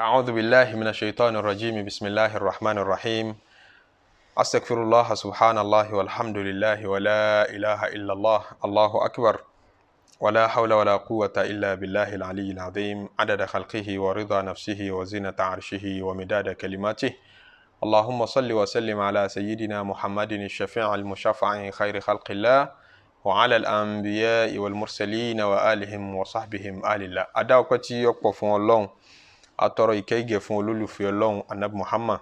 أعوذ بالله من الشيطان الرجيم. بسم الله الرحمن الرحيم. أستغفر الله، سبحان الله والحمد لله ولا إله إلا الله، الله أكبر، ولا حول ولا قوة إلا بالله العلي العظيم، عدد خلقه ورضا نفسه وزنة عرشه ومداد كلماته. اللهم صل وسلم على سيدنا محمد الشفيع المشفع خير خلق الله وعلى الأنبياء والمرسلين وآلهم وصحبهم آل الله. Adá ọpẹ́ tí ó pọ̀ fún Ọlọ́run, atọrọ ìkẹ́ ìgẹ̀ fún olólùfẹ́ Ọlọ́run, Anabi Muhammad,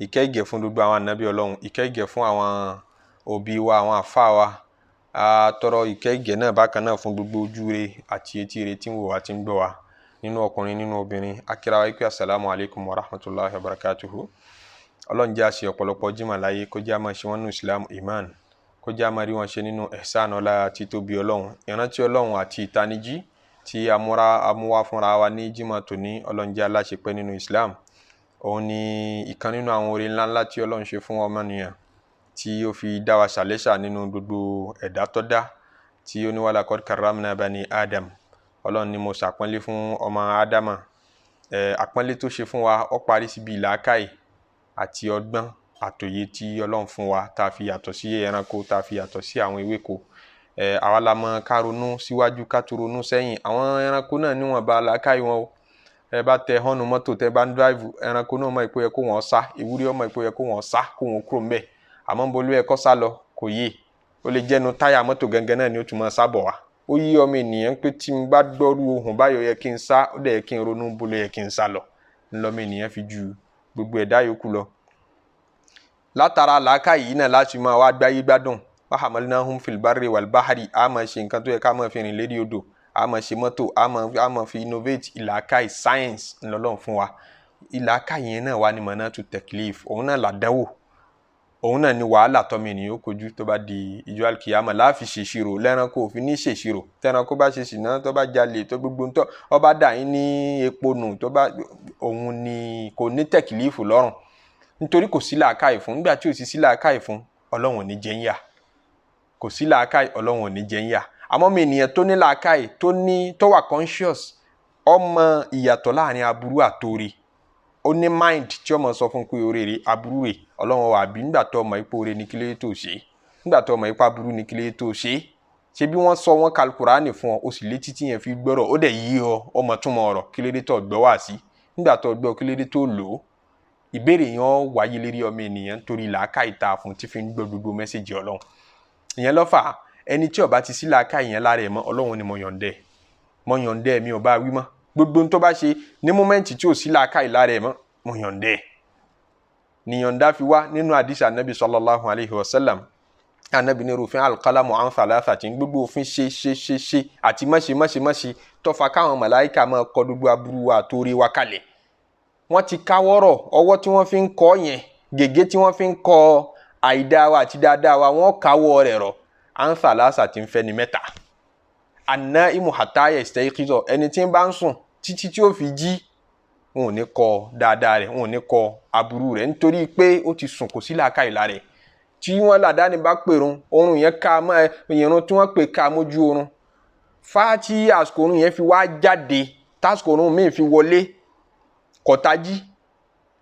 ìkẹ́ ìgẹ̀ fún gbogbo àwọn anabi Ọlọ́run, ìkẹ́ ìgẹ̀ fún àwọn òbí wa, àwọn àfa wa. Atọrọ ìkẹ́ ìgẹ̀ náà bákan náà fún gbogbo ojúre àti etí rẹ̀ tí ń wò wá, tí ń gbọ́ wa, nínú ọkùnrin, nínú obìnrin. Akíra wa ikú asalaamu alaykum wa rahmatulahi wa barakatuhu. Ọlọ́run jẹ́ àṣẹ ọ̀pọ̀lọpọ̀ jimá láyé, kó jẹ́ àmọ́ ṣe wọ́n nínú Islam iman, kó jẹ́ àmọ́ rí wọn ṣe nínú ihsan. Ọlá títóbi Ọlọ́run, ìrántí Ọlọ́run àti ìtanijí tí amúra amúwá fúnra wa ní jimá tòní, Ọlọ́run jẹ́ aláṣepẹ́ nínú Islam. Òun ni ìkan nínú àwọn oore ńláńlá tí Ọlọ́run ṣe fún ọmọnìyàn, tí ó fi dá wa ṣàlẹ́ṣà nínú gbogbo ẹ̀dá tó dá, tí ó ní wa laqad karramna bani Adam. Ọlọ́run ni mo ṣàpọ́nlé fún ọmọ Ádámà. Ẹ̀ àpọ́nlé tó ṣe fún wa, ó parí síbi ìlàákàyè àti ọgbọ́n àtòyé tí Ọlọ́run fún wa, tá a fi yàtọ̀ sí ẹranko, tá a fi yàtọ̀ sí àwọn ewéko. Ẹ̀ àwa la mọ̀ ká ronú síwájú, ká tó ronú sẹ́yìn. Àwọn ẹranko náà níwọ̀nba làákàyè wọn o. Ẹ bá tẹ họ́nù mọ́tò, tẹ bá ń dráìvù, ẹranko náà mọ̀ ìpò yẹ kó wọ́n sá, ewúrẹ́ mọ̀ ìpò yẹ kó wọ́n sá, kó wọ́n kúrò ńbẹ̀. Àmọ́ nbo ló yẹ kó sá lọ, kò yé. Ó lè jẹ́nu táyà mọ́tò gangan náà ni ó tún máa sá bọ̀ wá. Ó yí ọmọ ènìyàn pé tí n bá gbọ́rú ohùn báyọ̀, yẹ kí n sá, ó dẹ̀ yẹ kí n ronú bó ló yẹ kí n sá lọ. Ńlọmọ ènìyàn fi ju gbogbo ẹ̀dá yòókù lọ. Látara làákàyè yìí náà láti máa wá gbáyé gbádùn. Wa hamalnahum fil barri wal bahri. A máa ṣe nǹkan tó yẹ ká máa fi rìn lérí odò, a máa ṣe mọ́tò, a máa fi innovate. Ìlàkàyè, science ńlọlọ́run fún wa. Ìlàkàyè yẹn náà wà ní mọ̀nà tó teklif. Òun náà làdánwò, òun náà ni wàhálà tọ́mọ ènìyàn ó kojú tó bá di ìjọ alikiyama láàfi ṣèṣirò. Lẹ́ranko òfin ní ṣèṣirò. Tẹ́ranko bá ṣe ṣìnà, tó bá jalè, tó gbogbo ńtọ́ ọba dà yín ní epo nù, tó bá òun ni kò ní tẹ̀kìlífù lọ́rùn, nítorí kò sí làákàyè fún. Nígbà tí ò sì sí làákàyè fún, Ọlọ́run ò ní jẹ́ ń yà. Kò sí làákàyè, Ọlọ́run ò ní jẹ́ ń yà. Àmọ́ mi ènìyàn tó ní làákàyè, tó ní tó wà conscious, ọmọ ìyàtọ̀ láàrin aburú àtòrè, ó ní mind tí ọmọ sọ fún pé oore rè, aburú rè. Ọlọ́run wà bí nígbà tó ọmọ ipò oore ní kílé tó ṣe, nígbà tó ọmọ ipò aburú ní kílé tó ṣe. Ṣe bí wọ́n sọ wọ́n kàlùkùránì fún ọ, ó sì létí tí yẹn fi gbọ́rọ̀, ó dẹ̀ yí ọ, ọmọ túmọ̀ ọ̀rọ̀, kílé tó gbọ́ wá sí? Nígbà tó gbọ́, kílé tó lò ó? Ìbéèrè yẹn wáyé lérí ọmọ ènìyàn nítorí làákàyè tá a fún tí fi ń gbọ́ gbogbo message Ọlọ́run. Ìyẹn ló fà á. Ẹni tí ó bá ti sí làákàyè yẹn lára ẹ̀ mọ́, Ọlọ́run ni mo yọ̀ǹdẹ̀, mo yọ̀ǹdẹ̀, mi ò bá wí mọ́. Gbogbo ohun tó bá ṣe ní moment tí ò sí làákàyè lára ẹ̀ mọ́, mo yọ̀ǹdẹ̀. Níyọ̀ǹda fi wá nínú àdìsí Anabi sallallahu alayhi wa sallam. Anabi ní rufi'a al-qalamu an thalathatin. Gbogbo òfin ṣe ṣe ṣe ṣe àti má ṣe má ṣe má ṣe tọ́fà káwọn màláìka máa kọ gbogbo aburú wa àtòrí wa kalẹ̀, wọ́n ti káwọ́rọ̀. Ọwọ́ tí wọ́n fi ń kọ́ yẹn, gègé tí wọ́n fi ń kọ àìdá wa àti dáadáa wa, wọ́n káwọ́ rẹ̀ rọ̀. An thalathatin, fẹ́ ni mẹ́ta: an-naimu hatta yastayqiza, ẹni tí ń bá ń sùn títí tí ó fi jí, wọn ò ní kọ dáadáa rẹ̀, wọn ò ní kọ aburú rẹ̀, nítorí pé ó ti sùn, kò sí làákàyè lára rẹ̀. Tí wọ́n làdáni bá pèrún, oorun yẹn ká mọ́ ìrun tí wọ́n pè ká mójú oorun fáti, àsìkò oorun yẹn fi wá jáde, tásìkò oorun míì fi wọlé, kọ̀tájí.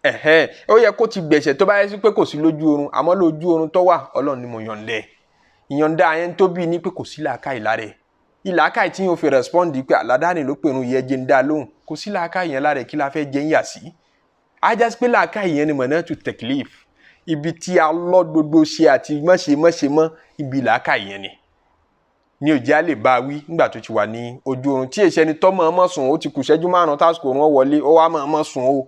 Ẹ̀hẹ́n, ó yẹ kó ti gbẹ̀sẹ̀ tó bá yẹ sí pé kò sí lójú oorun. Àmọ́ lójú oorun tó wà, Ọlọ́run ni mo yọ̀ǹdẹ̀. Ìyọ̀ǹda yẹn tó bí ní pé kò sí làákàyè lára ẹ̀. Ìlàákàyè tí yóò fi respond pé àlàdáni ló pèrún yẹ jẹ́ ń dá lóhùn, kò sí làákàyè yẹn lára ẹ̀. Kí la fẹ́ jẹ́ ń yà sí? Ajá sí pé làákàyè yẹn ni mọ̀nà tó teklif, ibi tí a lọ gbogbo ṣe àti mọ̀ṣe mọ̀ṣe mọ́, ibi làákàyè yẹn ni òjá lè bá a wí nígbà tó ti wà ní ojú oorun. Tí èsì ẹni tọ́ mọ̀ ọmọ sùn, ó ti kù ṣẹ́jú 5 tásìkò oorun wọlé, ó wá mọ̀ ọmọ sùn o.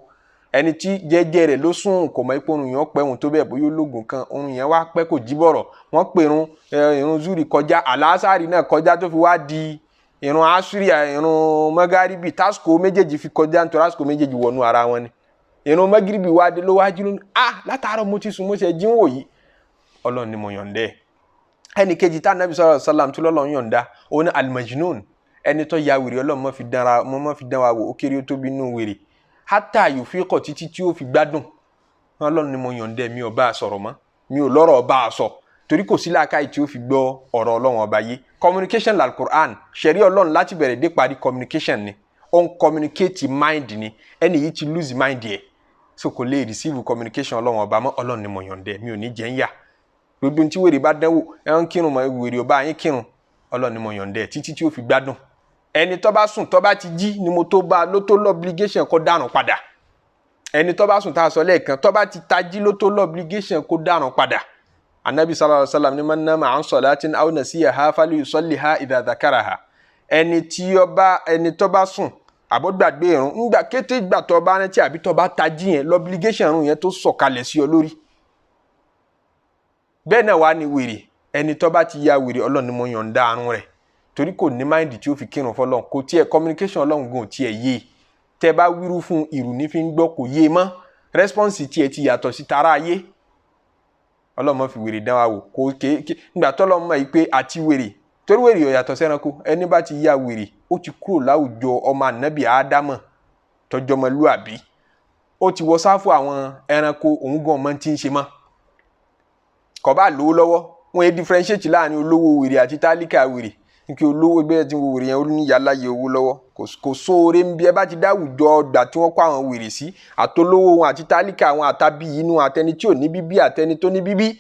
Ẹni tí jẹ́jẹ́ rẹ̀ ló sùn, kò mọ̀ ipò oorun yẹn pẹ́ òun tó bẹ́ẹ̀, bóyá ológun kan oorun yẹn wá pẹ́, kò jí bọ̀rọ̀. Wọ́n pèrun irun zuri kọjá, àlàásàrì náà kọjá, tó fi wá di irun asuri, irun mọ́gàríbì, tásìkò méjèèjì fi kọjá, nítorí àsìkò méjèèjì wọnú ara wọn ni. Irun mọ́gìrìbì wá dé, ló wá jí lónìí: "Ah, látàárọ̀ mo ti sùn, mo ṣe jí ń wò yìí." Ọlọ́run ni mo yọ̀ǹdẹ́. Ẹnì kejì tá Anabi sallallahu alaihi wasallam tó lọ́lọ́run yọ̀ǹda, òun ni al-majnun, ẹni tó ya wèrè. Ọlọ́run mọ́ fi dán wa wò. Ó kéré, ó tóbi nínú wèrè. Hatta yufiqa, títí tí ó fi gbádùn, Ọlọ́run ni mo yọ̀ǹdẹ́, mi ò bá a sọ̀rọ̀ mọ́, mi ò lọ́rọ̀ bá a sọ, torí kò sí làákàyè tí ó fi gbọ́ ọ̀rọ̀ Ọlọ́run Ọba yé. Communication lal-Qur'an, ṣẹ̀rí Ọlọ́run láti bẹ̀rẹ̀ dé parí, communication ni. Ó ń communicate mind ni. Ẹni yìí ti lose mind yẹ, so kò lè receive communication Ọlọ́run ọba mọ́. Ọlọ́run ni mo yọ̀ǹdẹ̀, mi ò ní jẹ́ ń yà. Gbogbo tí wèrè bá dánwò, ẹ ń kírun mọ́ wèrè ọba yín kírun, Ọlọ́run ni mo yọ̀ǹdẹ̀ títí tí ó fi gbádùn. Ẹni tó bá sùn tó bá ti jí ni mo tó bá ló tó l'obligation kó dárun padà. Ẹni tó bá sùn tá a sọ lẹ́ẹ̀kan tó bá ti tají ló tó l'obligation kó dárun padà. Anabi sallallahu alaihi wasallam ní man nama an salatin aw nasiyaha falyusalliha idha dhakaraha. Ẹni tó bá sùn àbó gbàgbé ìrun, ńgbà kété ìgbà tó bá rántí àbí tó bá tají yẹn l'obligation ìrun yẹn tó sọ̀kalẹ̀ sí ọ lórí. Bẹ́ẹ̀ náà wà ní wèrè. Ẹni tó bá ti ya wèrè, Ọlọ́run ni mo yọ̀ǹda àrùn rẹ̀, torí kò ní máìndì tí ó fi kírun fọlọ́run, kò tiẹ̀ communication Ọlọ́run gan tiẹ̀ yé. Tẹ́ bá wíru fún ìrù ní fi ń gbọ́, kò yé mọ́. Response tiẹ̀ ti yàtọ̀ sí tara ayé. Ọlọ́run má fi wèrè dán wa wò. Kò ké nígbà tọ́lọ́run mọ̀ yìí pé àti wèrè, torí wèrè ò yàtọ̀ sẹ́ranko. Ẹni bá ti ya wèrè, ó ti kúrò láwùjọ ọmọ ànábì Ádámọ̀ tọjọmọlúàbí, ó ti wọ sáfù àwọn ẹranko, òun gan ọmọ tí ń ṣe mọ́. Kò bá lówó lọ́wọ́, wọ́n yé differentiate láàrin olówó wèrè àti tálíkà wèrè. Nkí olówó bẹ́ẹ̀ tí wèrè yẹn ó ní yàrá yẹ owó lọ́wọ́, kò sóore ń bí ẹ bá ti dáwùjọ ọgbà tí wọ́n kó àwọn wèrè sí, àtolówó wọn àti tálíkà wọn àtàbí inú àtẹni tí ò ní bíbí àtẹni tó ní bíbí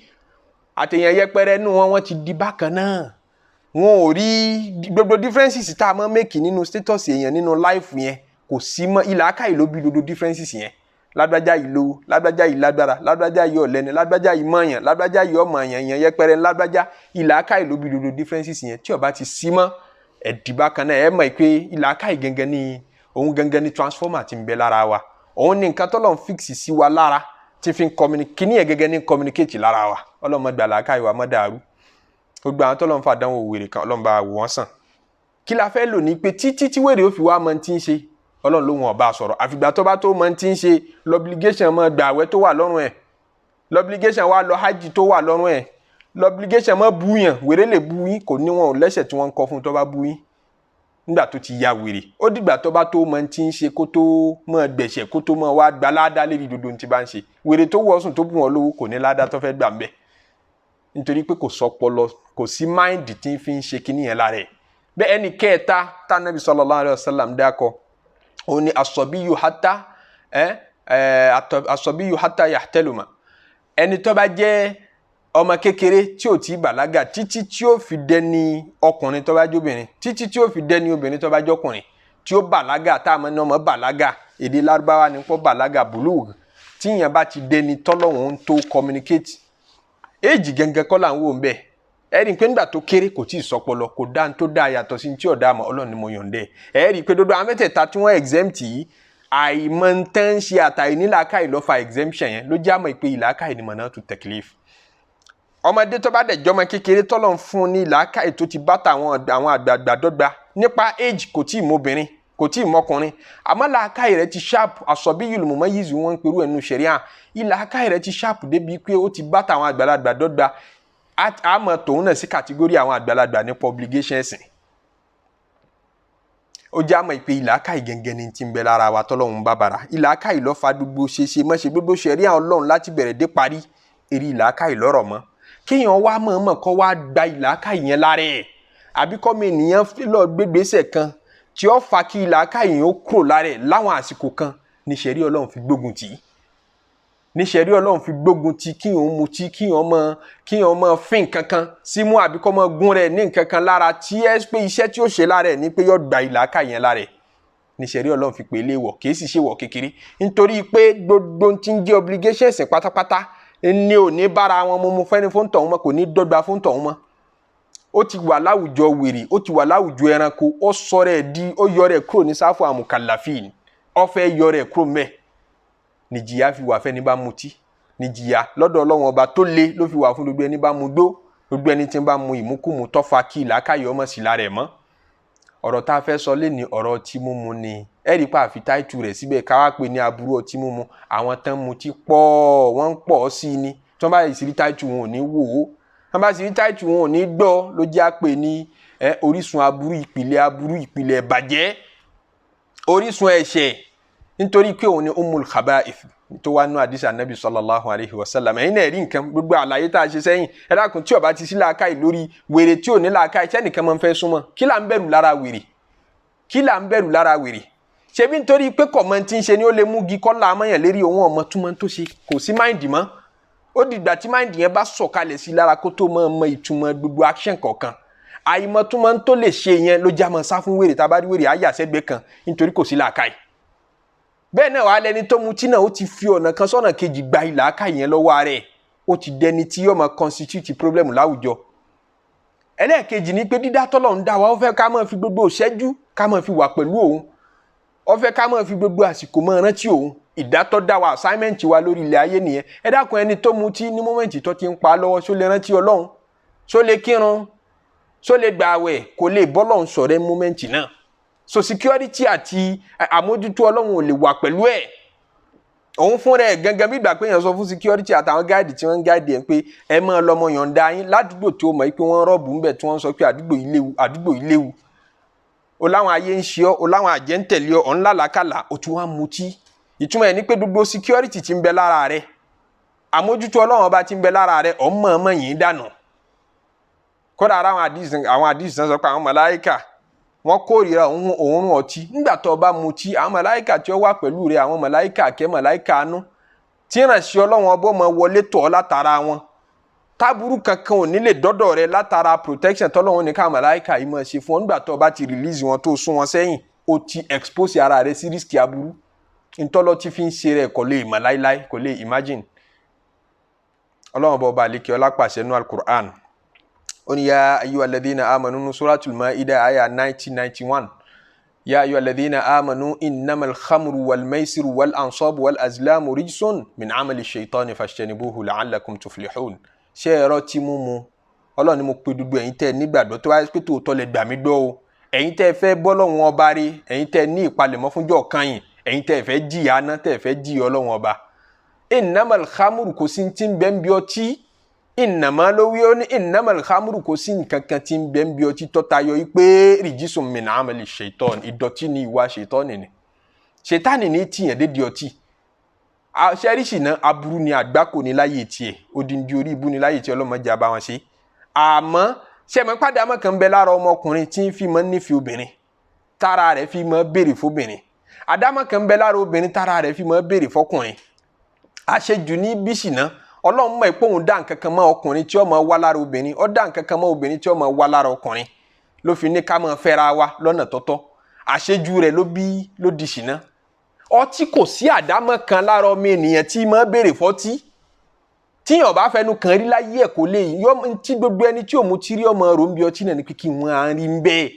àtẹyàn yẹpẹrẹ nú wọn, wọ́n ti di bákan náà. Wọn ò rí gbogbo differences tá a máa make nínú status èèyàn nínú life yẹn, kò sí mọ́. Ìlàkàyè ló bí gbogbo differences yẹn. Lágbájá yìí lówó, lágbájá yìí lágbára, lágbájá yìí ọ̀lẹ́ni, lágbájá yìí mọ̀ọ́yàn, lágbájá yìí ọmọọ̀yàn, yẹn yẹpẹrẹ lágbájá. Ìlàkàyè ló bí gbogbo differences yẹn. Tí ó bá ti sí mọ́, ẹ̀dìbá kan náà ẹ mọ̀ pé ìlàkàyè gangan ni òun gangan ni transformer ti ń bẹ lára wa. Òun ni nǹkan tọ́lọ́run fix sí wa lára tí fi ń communicate, kíní yẹn gangan ní communicate lára wa. Ọlọ́run má gbà làákàyè wa má dàrú. Gbogbo àwọn tọ́lọ́run fàdánwò wèrè kan, Ọlọ́run bá wò wọ́n sàn. Kí la fẹ́ lò ní pé títí tí wèrè ó fi wá mọ ti ń ṣe, Ọlọ́run ló wọn ọba sọ̀rọ̀. Àfìgbà tó bá tó mọ ti ń ṣe, l'obligation mọ gbà àwẹ̀ tó wà lọ́rùn ẹ̀, l'obligation wá lọ hajj tó wà lọ́rùn ẹ̀, l'obligation mọ bú yàn. Wèrè lè bú yín, kò ní wọn ò lẹ́sẹ̀ tí wọ́n ń kọ fún tó bá bú yín nígbà tó ti ya wèrè. Ó dìgbà tó bá tó mọ ti ń ṣe kó tó mọ gbẹ̀ṣẹ̀, kó tó mọ wá gba ládá lérí dodo tí bá ń ṣe. Wèrè tó wọ̀ọ́sùn tó bù wọ́n lówó kò ní ládá tó fẹ́ gbà ń bẹ̀, nítorí pé kò sọpọlọ, kò sí máìndì tí ń fi ń ṣe kíní yẹn lára ẹ̀. Bẹ́ẹ̀ ẹni kẹta tánàbí sallallahu alaihi wasallam dákọ, òun ni asọ̀bíyù hátà asọ̀bíyù hátà yahtaluma. Ẹni tó bá jẹ́ ọmọ kékeré tí ò tí bàlágà títí tí ó fi dẹni ọkùnrin tó bá jóbìnrin, títí tí ó fi dẹni obìnrin tó bá jọkùnrin, tí ó bàlágà, tá a mọ̀ ní ọmọ bàlágà, èdè Lárúbáwá ní pọ́ bàlágà, bulugh. Tíyẹn bá ti dẹni tọ́lọ́hún tó communicate, éèjì gẹ́gẹ́ kọ́ là ń wò ń bẹ́ẹ̀. Ẹ rí i pé nígbà tó kéré kò tí ì sọpọlọ, kò dá tó dá yàtọ̀ sí tí ọ̀dà àmọ́ Ọlọ́run ni mo yọ̀ǹdẹ̀. Ẹ rí i pé dodo àwọn mẹ́tẹ̀ẹ̀ta tí wọ́n exempt yìí, àìmọ̀ntán ṣe àtàì nílàákàyè ló fa exemption yẹn, ló jẹ́ àmọ́ ìpè ìlàákàyè ni mọ̀nà tó teklif. Ọmọdé tó bá dẹ̀ jọmọ kékeré tọ́lọ̀ ń fún ní ìlàákàyè tó ti bá tàwọn àwọn àgbààgbà dọ́gba nípa age, kò tí ì mọbìnrin, kò tí ì mọkùnrin, àmọ́ làákàyè rẹ̀ ti sharp. Àsọ̀bí yìí lùmọ̀ yìí wọ́n ń perú ẹnu ṣẹ̀ríà. Ìlàákàyè rẹ̀ ti sharp débi pé ó ti bá tàwọn àgbàlagbà dọ́gba, àmọ́ tòun náà sí kàtígórì àwọn àgbàlagbà nípa obligation ẹ̀sìn. Ó jẹ́ àmọ́ ìpè ìlàkàyè gẹ́gẹ́ ni ti ń bẹ lára wa tọ́lọ́hún bá bàrà. Ìlàkàyè ló fa gbogbo ṣeṣe mọ́ṣe gbogbo ṣẹ̀ríà Ọlọ́run láti bẹ̀rẹ̀ dé parí, eré ìlàkàyè lọ́rọ̀ mọ́. Kéèyàn wá mọ̀ọ́mọ̀ kọ́ wá gba ìlàkàyè yẹn lára ẹ̀, àbí kọ́mọ ènìyàn lọ gbégbèsè kan tí ó fa kí ìlàkàyè yẹn ó kúrò lára ẹ̀ láwọn àsìkò kan, ní ṣẹ̀ríà Ọlọ́run fi gbógun tì í. Ní ṣẹ̀rí Ọlọ́run fi gbógun ti kíyàn mutí, kíyàn mọ fín kankan símú, àbí kọ́ mọ gún rẹ̀ ní nǹkan kan lára tí ẹ pé iṣẹ́ tí ó ṣe lára ẹ̀ ní pé yóò gba ìlàkà yẹn lára ẹ̀. Ní ṣẹ̀rí Ọlọ́run fi pè é léèwọ̀, kì í sì ṣe wọ̀ kékeré, nítorí pé gbogbo tí ń jẹ́ obligation ẹ̀sìn pátápátá ni ò ní bára wọn mu fẹ́ni fún tọ̀hún mọ́, kò ní dọ́gba fún tọ̀hún mọ́. Ó ti wà láwùjọ wèrè, ó ti wà láwùjọ ẹranko, ó sọ rẹ̀ di, ó yọ rẹ̀ kúrò ní sáfù àmùkàlàfíìn, ó fẹ́ yọ rẹ̀ kúrò mẹ́ẹ̀. Nìjìyà fi wà fẹ́ni bá mutí, nìjìyà lọ́dọ̀ Ọlọ́run ọba tó le ló fi wà fún gbogbo ẹni bá mu gbó, gbogbo ẹni tí ń bá mu ìmúkùmù tọ́fà kí ìlàkàyè ọmọ sí lára ẹ̀ mọ́. Ọ̀rọ̀ tá a fẹ́ sọ lé ní ọ̀rọ̀ ọtí mímu ni. Ẹ rí pa àfi táìtù rẹ̀ síbẹ̀ ká wá pè ní aburú ọtí mímu. Àwọn tán mutí pọ̀, wọ́n ń pọ̀ sí i ni. Tí wọ́n bá sì rí táìtù wọn ò ní wò ó, tí wọ́n bá sì rí táìtù wọn ò ní gbọ́, ló jẹ́ àpè ní orísun aburú, ìpìlẹ̀ aburú, ìpìlẹ̀ ìbàjẹ́, orísun ẹ̀ṣẹ̀, nítorí pé òun ni umul khaba'ith tó wá nú àdìsí anabi sallallahu alayhi wa sallam. Ẹ̀yin náà rí nǹkan gbogbo àlàyé tá a ṣe sẹ́yìn. Ẹ dákun, tí ó bá ti sí làákàyè lórí wèrè tí ò ní làákàyè, sẹ́nìkan máa ń fẹ́ súnmọ́. Kí là ń bẹ̀rù lára wèrè? Kí là ń bẹ̀rù lára wèrè? Ṣebí nítorí pé kọ̀mọ́ tí ń ṣe ni ó lè mú gi kọ́ la amọ̀yàn lérí, òun ọmọ túmọ̀ tó ṣe, kò sí máìndì mọ́. Ó dìgbà tí máìndì yẹn bá sọ̀kalẹ̀ sí lára kó tó máa mọ ìtumọ̀ gbogbo action kọ̀ọ̀kan. Àìmọ̀ túmọ̀ tó lè ṣe yẹn ló já mọ́ sá fún wèrè. Tá a bá rí wèrè, á yà sẹ́gbẹ́ kan nítorí kò sí làákàyè. Bẹ́ẹ̀ náà wàá lẹni tó mutí náà, ó ti fi ọ̀nà kan sọ́nà kejì gba ìlàákàyè yẹn lọ́wọ́ rẹ̀, ó ti dẹni tí yóò máa constitute problem láwùjọ. Ẹlẹ́ẹ̀kejì ni pé dídá tọ́lọ̀ ń dá wa, ó fẹ́ ká máa fi gbogbo ìṣẹ́jú ká máa fi wà pẹ̀lú òun, ó fẹ́ ká máa fi gbogbo àsìkò máa rántí òun. Ìdátọ́ dá wa, assignment wa lórí ilẹ̀ ayé nìyẹn. Ẹ dákun, ẹni tó mutí ní moment tó ti ń pa á lọ́wọ́, ṣó lè rántí Ọlọ́run? Ṣó lè kírun? Ṣó lè gbààwẹ̀? Kò lè bọ́lọ́run sọ̀rẹ́ moment náà. So security àti àmójútó Ọlọ́run ò lè wà pẹ̀lú ẹ̀. Òun fún rẹ̀ gangan bí ìgbà pé èèyàn sọ fún security àtàwọn guard tí wọ́n ń guard ẹ̀ pé ẹ máa lọ́mọ yọ̀ǹda yín ládùúgbò tó mọ̀ pé wọ́n rob ńbẹ̀, tí wọ́n sọ pé àdúgbò yìí léwu, àdúgbò yìí léwu. O láwọn ayé ń ṣe ọ́, o láwọn àjẹ́ ń tẹ̀lé ọ, ọ̀ ń làlákàlà, o tún wá mutí. Ìtumọ̀ ẹ̀ ní pé gbogbo security tí ń bẹ lára rẹ̀, àmójútó Ọlọ́run Ọba tí ń bẹ lára rẹ̀, ọ̀ ń mọ̀ọ́mọ̀ yìí dànù. Kódà ara àwọn àdìsí sọ pé àwọn màláíkà, wọ́n kórìíra òórùn ọtí. Nígbà tó o bá mutí, àwọn màláíkà tí ó wà pẹ̀lú rẹ̀, àwọn màláíkà àkẹ́, màláíkà àánú tí ìrànṣẹ́ Ọlọ́run Ọba máa wọlé tọ̀ ọ́ látara wọn, táburú kankan ò ní lè dọ́dọ̀ rẹ látara protection tọ́lọ́run ní ká màláíkà yìí máa ṣe fún ọ. Nígbà tó o bá ti release wọn, tó sún wọn sẹ́yìn, o ti expose ara rẹ sí risk aburú. Ntọ́lọ́ tí fi ń ṣe rẹ̀, kò lè mọ̀ láíláí, kò lè imagine. Ọlọ́run Ọba, Ọba àlekè ọlá, pàṣẹ nú Al-Qur'an, ó ní ya ayyuhal ladhina amanu, nínú Suratul Maida aya 90-91, ya ayyuhal ladhina amanu innamal khamru wal maisiru wal ansabu wal azlamu rijsun min amali shaitani fajtanibuhu la'allakum tuflihun. Ṣé ẹ̀rọ tí mú mu? Ọlọ́run ni mo pe gbogbo ẹ̀yin tẹ́ ẹ nígbàgbọ́, tó wáyé pé tòótọ́ lẹ gbà mí gbọ́ o, ẹ̀yin tẹ́ ẹ fẹ́ bọ́ lọ́wọ́n Ọba rí, ẹ̀yin tẹ́ ẹ ní ìpalẹ̀mọ́ fúnjọ́ kan yìí, ẹ̀yin tẹ́ ẹ fẹ́ jìyà ná, tẹ́ ẹ fẹ́ jìyà Ọlọ́run Ọba. Innamal khamru, kò sí ti ń bẹ́ ń bí ọtí. Innama ló wí, ó ní innamal khamru, kò sí nǹkan kan tí ń bẹ́ ń bí ọtí tó tayọ yìí pé rijsun min amali shaitan, ìdọ̀tí ni, ìwà ṣètọ́nì ni, ṣètánì ní tìyàn dédìí ọtí. Ṣẹ́ríṣì náà, aburú ni, àgbákò ní láyé tiẹ̀, odindi orí ibú ni láyé tiẹ̀, ọlọ́mọdé àbá wọn ṣe. Àmọ́ ṣẹ̀mọ́ pàdánù kan ń bẹ lára ọmọkùnrin tí ń fi mọ́ nífẹ̀ẹ́ obìnrin, tára rẹ̀ fi mọ́ béèrè fóbìnrin. Àdámọ̀ kan ń bẹ lára obìnrin, tára rẹ̀ fi mọ́ béèrè fọkùnrin. Àṣejù ní bíṣì náà. Ọlọ́run mọ̀ pé òun dá nǹkan kan mọ́ ọkùnrin tí ó máa wá lára obìnrin, ó dá nǹkan kan mọ́ obìnrin tí ó máa wá lára ọkùnrin, ló fi ní ká máa fẹ́ra wa lọ́nà tọ́tọ́. Àṣejù rẹ̀ ló bí ló di ṣìnà. Ọtí, kò sí àdámọ̀ kan lára ọmọ ènìyàn tí máa béèrè fọ́tí. Tíyàn bá fẹnu kàn rí láyé ẹ̀, kò lè yọ. Tí gbogbo ẹni tí òun ti rí ọmọ rò ń bí ọtí náà ni pé kí wọ́n á rí ń bẹ́ẹ̀,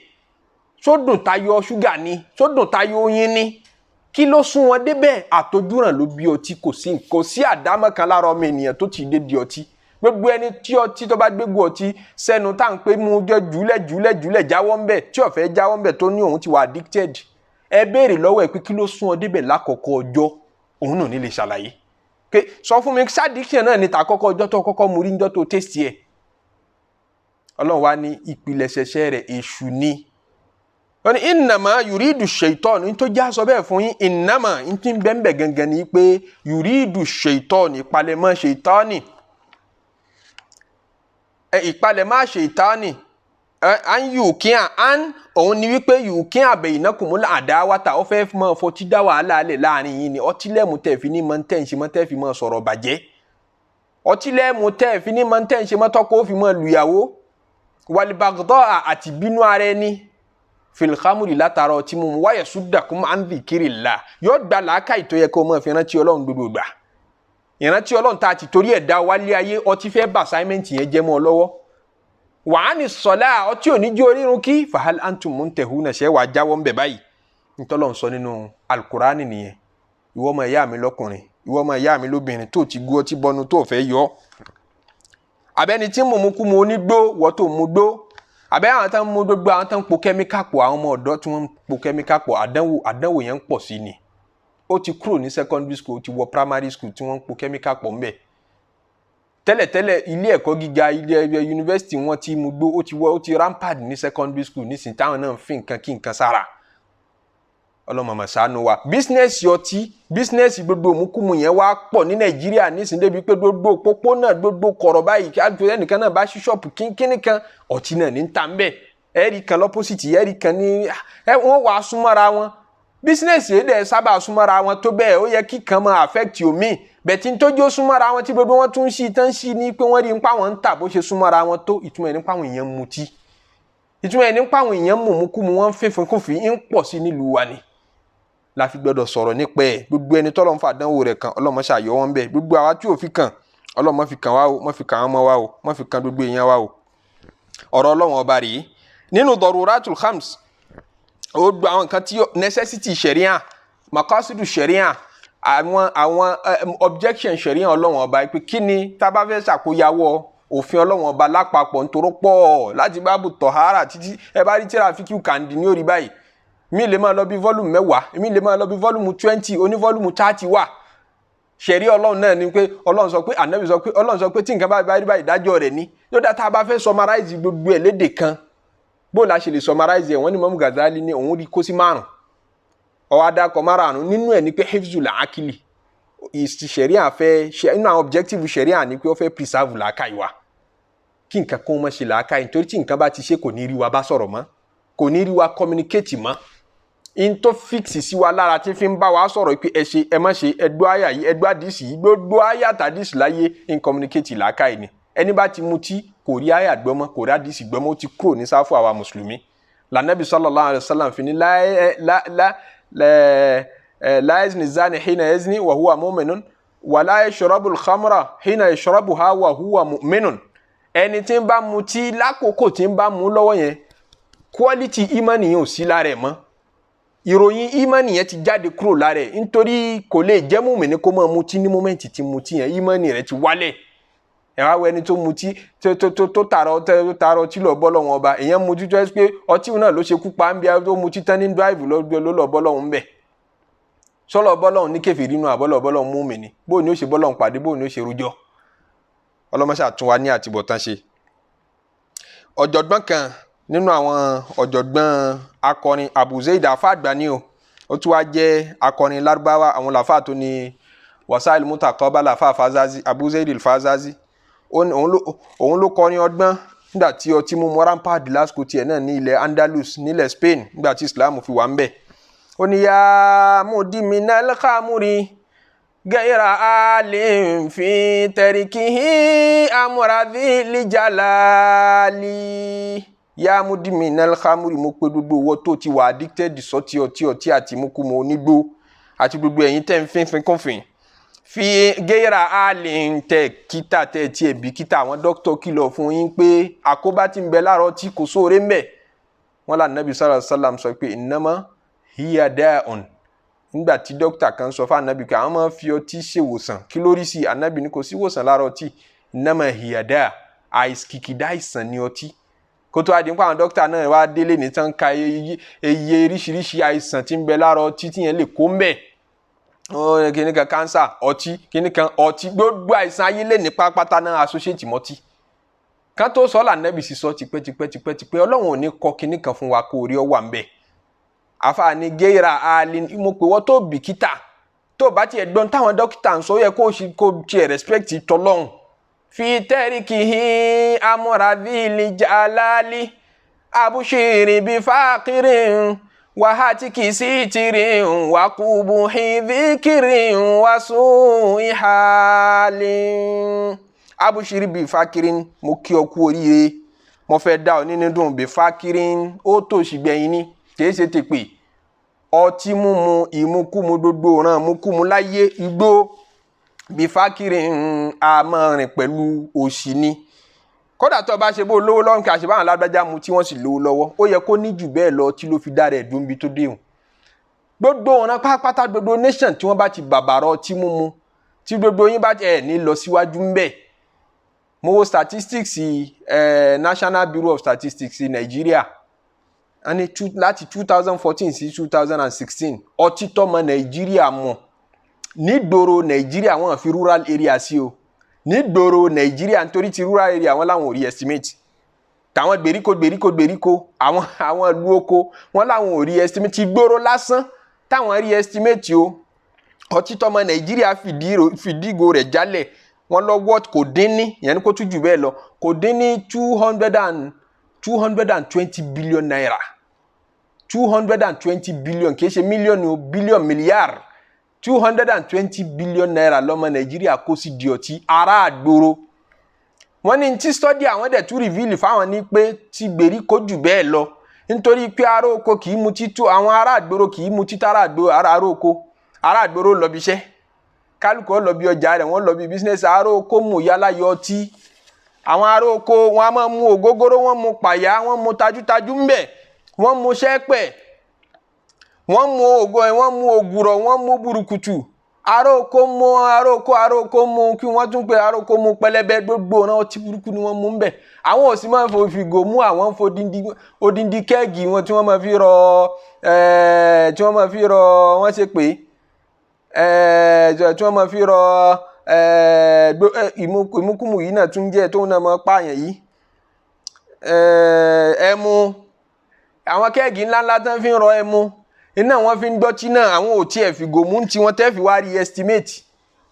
sódùn tayọ ṣúgà ni, sódùn tayọ oyin ni, kí ló sún wọn débẹ̀? Àtojúràn ló bí ọtí. Kò sí àdámọ̀ kan lára ọmọ ènìyàn tó ti dé di ọtí. Gbogbo ẹni tí ọtí tó bá gbégbó ọtí sẹ́nu, tá à ń pè mú jẹ́ jùlẹ̀ jùlẹ̀ jùlẹ̀, jáwọ́ ń bẹ̀, tí ó fẹ́ jáwọ́ ń bẹ̀, tó ní òun ti wà addicted, ẹ béèrè lọ́wọ́ ẹ pé kí ló sún ọ débẹ̀ lákọ̀ọ́kọ́ ọjọ́, òun náà ní lè ṣàlàyé pé sọ fún mi, addiction náà ní tàkọ́kọ́ ọjọ́ tó kọ́kọ́ mu rí, níjọ́ tó taste ẹ̀. Ọlọ́run wá ní ìpìlẹ̀ṣẹ̀ṣẹ̀ rẹ̀, èṣù ni. Wọ́n ní innama yuridu shaitan, ní tó já sọ bẹ́ẹ̀ fún yín. Innama ní tí ń bẹ́ẹ̀ gangan ni pé yuridu shaitan, ìpalẹ̀mọ́ shaitani, ìpalẹ̀mọ́ shaitani, an yùkíà an, òun ni wípé yùkíà bainakumul àdáwátà, ó fẹ́ mọ́ fọtí dá wàhálà alẹ̀ láàrin yín ni. Ọtí lẹ́mú tẹ̀ fi ní mọ́ tẹ̀ ń ṣe mọ́, tẹ̀ fi mọ́ sọ̀rọ̀ bàjẹ́. Ọtí lẹ́mú tẹ̀ fi ní mọ́ tẹ̀ ń ṣe mọ́, tọ́kọ ó fi mọ́ lùyàwó. Wal bagda, àti bínú ara ẹni, fil khamri, látara ọtí mímu. Wa yasuddakum an dhikrillah, yóò gba làákàyè tó yẹ kó mọ́ fi rántí Ọlọ́run gbogbo gbà, ìrántí Ọlọ́run tá a ti torí ẹ̀ dá wálé ayé. Ọtí fẹ́ bà assignment yẹn jẹ́ mọ́ ọ lọ́wọ́. Wàá ní sọlá, ọtí ò ní jí orírun kí. Fahal antum muntahuna, ṣẹ́ wàá jáwọ́ ń bẹ̀ báyìí? Ntọ́lọ́ ń sọ nínú Alukurani nìyẹn. Ìwọ ọmọ ìyá mi lọ́kùnrin, ìwọ ọmọ ìyá mi lóbìnrin tó ti gbó ọtí bọnu tó fẹ́ yọ, abẹ́ni tí mò ń kú mu onígbó, wọ́n tó mu gbó, àbẹ́ àwọn tó ń mu gbogbo, àwọn tó ń po kẹ́míkà pọ̀, àwọn ọmọ ọ̀dọ́ tí wọ́n ń po kẹ́míkà pọ̀, àdánwò yẹn ń pọ̀ sí ni. Ó ti kúrò ní secondary school, ó ti wọ primary school tí wọ́n ń po kẹ́míkà pọ̀ ńbẹ̀. Tẹ́lẹ̀tẹ́lẹ̀, ilé ẹ̀kọ́ gíga, ilé ẹ̀yẹ yunifásitì wọ́n ti mú gbó, ó ti wọ, ó ti rampant ní secondary school nísìnyí, táwọn náà ń fi nǹkan kí nǹkan sára. Ọlọ́mọọmọ ṣàánú wa. Business ọtí, business gbogbo òmùkùmù yẹn wá pọ̀ ní Nàìjíríà nísìnyí, débi pé gbogbo òpópónà, gbogbo kọ̀rọ̀ báyìí, kí ẹnìkan náà bá ṣí ṣọ́ọ̀pù kínkínní kan, ọtí náà ní ta ń bẹ̀. Ẹ̀rí kan l'opposite, ẹ̀rí kan ní ẹ, wọ́n wàá súnmọ́ra wọn. Business yìí dẹ̀ sábà súnmọ́ra wọn tó bẹ́ẹ̀, ó yẹ kí kan máa affect omi bẹ̀tí tójú ó súnmọ́ra wọn tí gbogbo wọn tún ń ṣí tán ṣí ní pé wọ́n rí nípa wọn ń tà bó ṣe súnmọ́ra wọn tó. Ìtumọ̀ ẹ̀ nípa àwọn èèyàn mutí, ìtumọ̀ ẹ̀ nípa àwọn èèyàn mùmúkúmu, wọ́n ń fífún kófin ń pọ̀ sí nílùú wa ni. La fi gbọdọ̀ sọ̀rọ̀ nípa ẹ̀. Gbogbo ẹni tọ́lọ́ ń fàdánwò rẹ̀ kan, Ọlọ́mọ ṣàyọ̀ wọn bẹ́ẹ̀. Gbogbo àwa tí ò fi kàn, Ọlọ́mọ fi kàn wá o, mọ́ fi kàn àwọn ọmọ wa o, mọ́ fi kàn gbogbo èèyàn wa o. Ọ̀rọ̀ Ọlọ́run ọba rèé nínú Daruratul Khams. Ó gba àwọn nǹkan tí necessity sharia, makasidu sharia, àwọn objection sharia Ọlọ́run ọba pé kí ni tá a bá fẹ́ ṣàkóyawọ́ òfin Ọlọ́run ọba lápapọ̀ nítorí pọ̀ láti báàbù tọ̀hárà títí ẹ bá rí tíra fíkú kàndí ní orí báyìí. Mi lè máa lọ bí volume 10, mi lè máa lọ bí volume 20, oní volume 30 wà. Ṣẹ̀rí Ọlọ́run náà ni pé Ọlọ́run sọ pé, Ànábì sọ pé, Ọlọ́run sọ pé tí nǹkan bá rí báyìí, ìdájọ́ rẹ̀ ni. Yóò dá tá a bá fẹ́ summarize gbogbo ẹ̀ lédè kan, bó la ṣe lè summarize ẹ̀? Wọ́n ní Imam Ghazali ní òun rí kó sí 5, ọwọ́ adakọ̀ 5 nínú ẹ̀ ní pé hifzul akili. Ṣẹ̀ríà fẹ́ inú àwọn objective ṣẹ̀ríà ni pé ó fẹ́ preserve làákàyè wa, kí nǹkan kan má ṣe làákàyè, nítorí tí nǹkan bá ti ṣe, kò ní rí wa bá sọ̀rọ̀ mọ́, kò ní rí wa communicate mọ́. In tó fix sí wa lára tí fi ń bá wa sọ̀rọ̀ pé ẹ ṣe, ẹ má ṣe, ẹ gbọ́ àyà yìí, ẹ gbọ́ àdìsí yìí, gbogbo àyà tàdísì láyé in communicate làákàyè ni. Ẹni bá ti mutí kò rí àyà gbọ́ mọ́, kò rí àdìsí gbọ́ mọ́, ó ti kúrò ní sáfù àwa mùsùlùmí. Lànàbí sallallahu alaihi wasallam fi ní la yazni zani hina yazni wa huwa mu'minun wa la yashrabu al-khamra hina yashrabuha wa huwa mu'minun. Ẹni tí ń bá mutí lákòókò tí ń bá mu lọ́wọ́ yẹn, quality imani yẹn ò sí lára ẹ̀ mọ́, ìròyìn imani yẹn ti jáde kúrò lára ẹ̀, nítorí kò lè jẹ́ mùmínì kó máa mutí ní moment tí mutí yẹn, imani rẹ̀ ti wálẹ̀. Ẹ wá wọ ẹni tó mutí tó tààrọ ọtí lọ bọ́ lọ́wọ́ ọba. Èèyàn mutí tó ẹ pé ọtí náà ló ṣe kú pa ń bí tó mutí tán ní drive ló lọ bọ́ lọ́wọ́ ń bẹ̀. Sọlọ bọ́ lọ́wọ́ ní kèfèrí nínú àbọ̀lọ̀ bọ́ lọ́wọ́ mùmínì, bóò ni ó ṣe bọ́ lọ́wọ́ pàdé, bóò ni ó ṣe rújọ́? Ọlọ́mọṣà tún wa ní àtibọ̀tán ṣe. Ọ̀jọ̀gbọ́n kan nínú àwọn ọ̀jọ̀gbọ́n akọrin, Abu Zaid, afa àgbà ni o, ó tún wá jẹ́ akọrin Lárúbáwá. Àwọn làfà tó ní Wasail Mutaqabala, làfà Fazazi, Abu Zaid al-Fazazi, òun ló kọrin ọgbọ́n nígbà tí ọtí mímu rampart lásìkò tiẹ̀ náà ní ilẹ̀ Andalus, nílẹ̀ Spain, nígbà tí Islam fi wà ń bẹ̀. Ó ní ya mudiminal khamuri gayra alim fi tarikihi amradhi lijalali. Ya mudiminal khamuri, mo pe gbogbo owó tó ti wà addicted sọtí, ọtí, ọtí àti mukumu onígbó àti gbogbo ẹ̀yin tẹ́ ń fínfín kúnfín fi gẹ́yìrà àlè tẹ kíta tẹ tiẹ̀ bí kíta. Àwọn dókítà kìlọ̀ fún yín pé àkóbá tí ń bẹ láàárọ̀ tí kò sóore ń bẹ. Wọ́n là nàbí sallallahu alaihi wasallam sọ pé innama hiya da'un. Nígbà tí dókítà kan sọ fún ànábì pé àwọn máa ń fi ọtí ṣèwòsàn, kí lórí sí? Ànábì ní kò sí ìwòsàn lára ọtí, innama hiya da', kìkìdá àìsàn ni ọtí. Kó tó wá di nípa àwọn dókítà náà wá délé ní tán ka iye oríṣiríṣi àìsàn tí ń bẹ lára ọtí tí yẹn lè kó ń bẹ. Kíní kan cancer ọtí, kíní kan ọtí, gbogbo àìsàn ayé lè ní pápátá náà associate mọ́tí. Kan tó sọ lànàbì sì sọ tipẹ́ tipẹ́ tipẹ́ tipẹ́. Ọlọ́run ò ní kọ kíní kan fún wa kó rí ọ wà ń bẹ̀. Àfààní géèrà àlè, mo pè wọ́n tó bìkítà tó bá tiẹ̀ gbọ́n táwọn dókítà ń sọ, yẹ kó tiẹ̀ respect tọlọ́hun. Fi tarikihi amúradìlì jalali abushiri bí fàkìrín wàhátìkì sí tìrín wàkúbùhìn díkìrín wàsùn ìhàlín. Abushiri bí fàkìrín, mo kí ọ kú oríire, mo fẹ́ dá ọ nínú dùn. Bí fàkìrín, ó tòṣì gbẹ̀yìn ni, kìí ṣe tèpè. Ọtí mímu, ìmukúmu, gbogbo ọ̀ràn mukúmu láyé, igbó, bí fàkìrín, a máa rìn pẹ̀lú òṣì ni. Kódà tó bá ṣe bó lówó lọ́wọ́, kí a ṣe báwọn alágbájá mu tí wọ́n sì lówó lọ́wọ́, ó yẹ kó ní jù bẹ́ẹ̀ lọ tí ló fi dára ẹ̀ dùn bí tó déhùn. Gbogbo ọ̀ràn pátápátá, gbogbo nation tí wọ́n bá ti bàbàrọ̀ ọtí mímu, tí gbogbo yín bá ẹ̀ ní lọ síwájú ń bẹ̀. Mo wo statistics National Bureau of Statistics Nàìjíríà ní láti 2014 sí 2016, ọtí tọ́mọ Nàìjíríà mu nígboro Nàìjíríà, wọ́n fi rural area sí o, nígboro Nàìjíríà, nítorí ti rural area wọn làwọn ò rí estimate tàwọn gbèríko gbèríko gbèríko, àwọn ìlú oko, wọn làwọn ò rí estimate. Ti gbòòrò lásán táwọn rí estimate o, ọtí tọmọ Nàìjíríà fìdígo rẹ̀ jálẹ̀, wọn lọ wọ́t kò dín ní, ìyẹn ní kó tún jù bẹ́ẹ̀ lọ, kò dín ní 220 billion naira. 220 billion, kì í ṣe mílíọ̀nù, billion, milliard, ₦220 billion lọ́mọ Nàìjíríà kó sí di ọtí ará àgbòrò. Wọ́n ní tí study àwọn dẹ̀ tún reveal fáwọn ní pé ti gbèríko jù bẹ́ẹ̀ lọ, nítorí pé ará oko kì í mutí tó àwọn ará àgbòrò, kì í mutí tó ará oko. Ará àgbòrò lọ bí iṣẹ́, kálukú lọ bí ọjà rẹ̀, wọ́n lọ bí business. Ará oko mú yálà yọ ọtí. Àwọn ará oko wọn a máa mu ògógóró, wọ́n mu pàyà, wọ́n mu tajútajú ńbẹ̀, wọ́n mu sẹ́pẹ̀, wọ́n mu ògo, wọ́n mu ògùrọ̀, wọ́n mu burúkutu. Ará oko mu, ará oko mu kí wọ́n tún pé ará oko mu pẹlẹbẹ. Gbogbo náà, ọtí burúkú ni wọ́n mú ńbẹ̀. Àwọn ò sì máa ń fìgò mú, àwọn ń fo odindi keg wọn tí wọ́n máa fi rọ tí wọ́n máa fi rọ, wọ́n ṣe pé tí wọ́n máa fi rọ ìmúkúmu yìí náà tún jẹ́ tóun náà máa pààyàn yìí, ẹmu. Àwọn keg ńláńlá tán fi ń rọ ẹmu iná, wọn fi ń gbọ́tí náà. Àwọn ò tiẹ̀ fìgò mú tí wọ́n tẹ́ fi wá rí estimate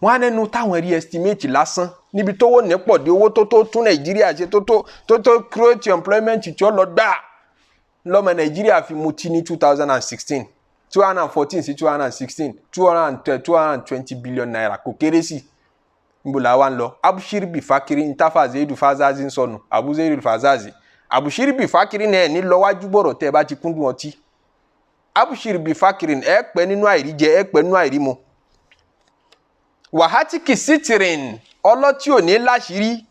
wọ́n á nẹnu táwọn rí estimate lásán níbi tówó ní pọ̀ dé, owó tó tó tún Nàìjíríà ṣe, tó tó create employment tí ó lọ gbà lọ́mọ Nàìjíríà fi mutí ní 2016, 2014 sí 2016, ₦220 billion, kò kéré sí. Níbo la wá ń lọ? Abushiri bi fakiri ntafa Zeidu Fazazi ń sọnù, Abu Zeidu Fazazi. Abushiri bi fakiri náà ní lọ́wájú bọ̀rọ̀ tẹ́ ẹ bá ti kúndùn ọtí. Abushiri bi fakiri, ẹ pẹ́ nínú àìríjẹ, ẹ pẹ́ nínú àìrímu. Wàhátì kìsítìrìn, ọlọ́tí ò ní láṣìírí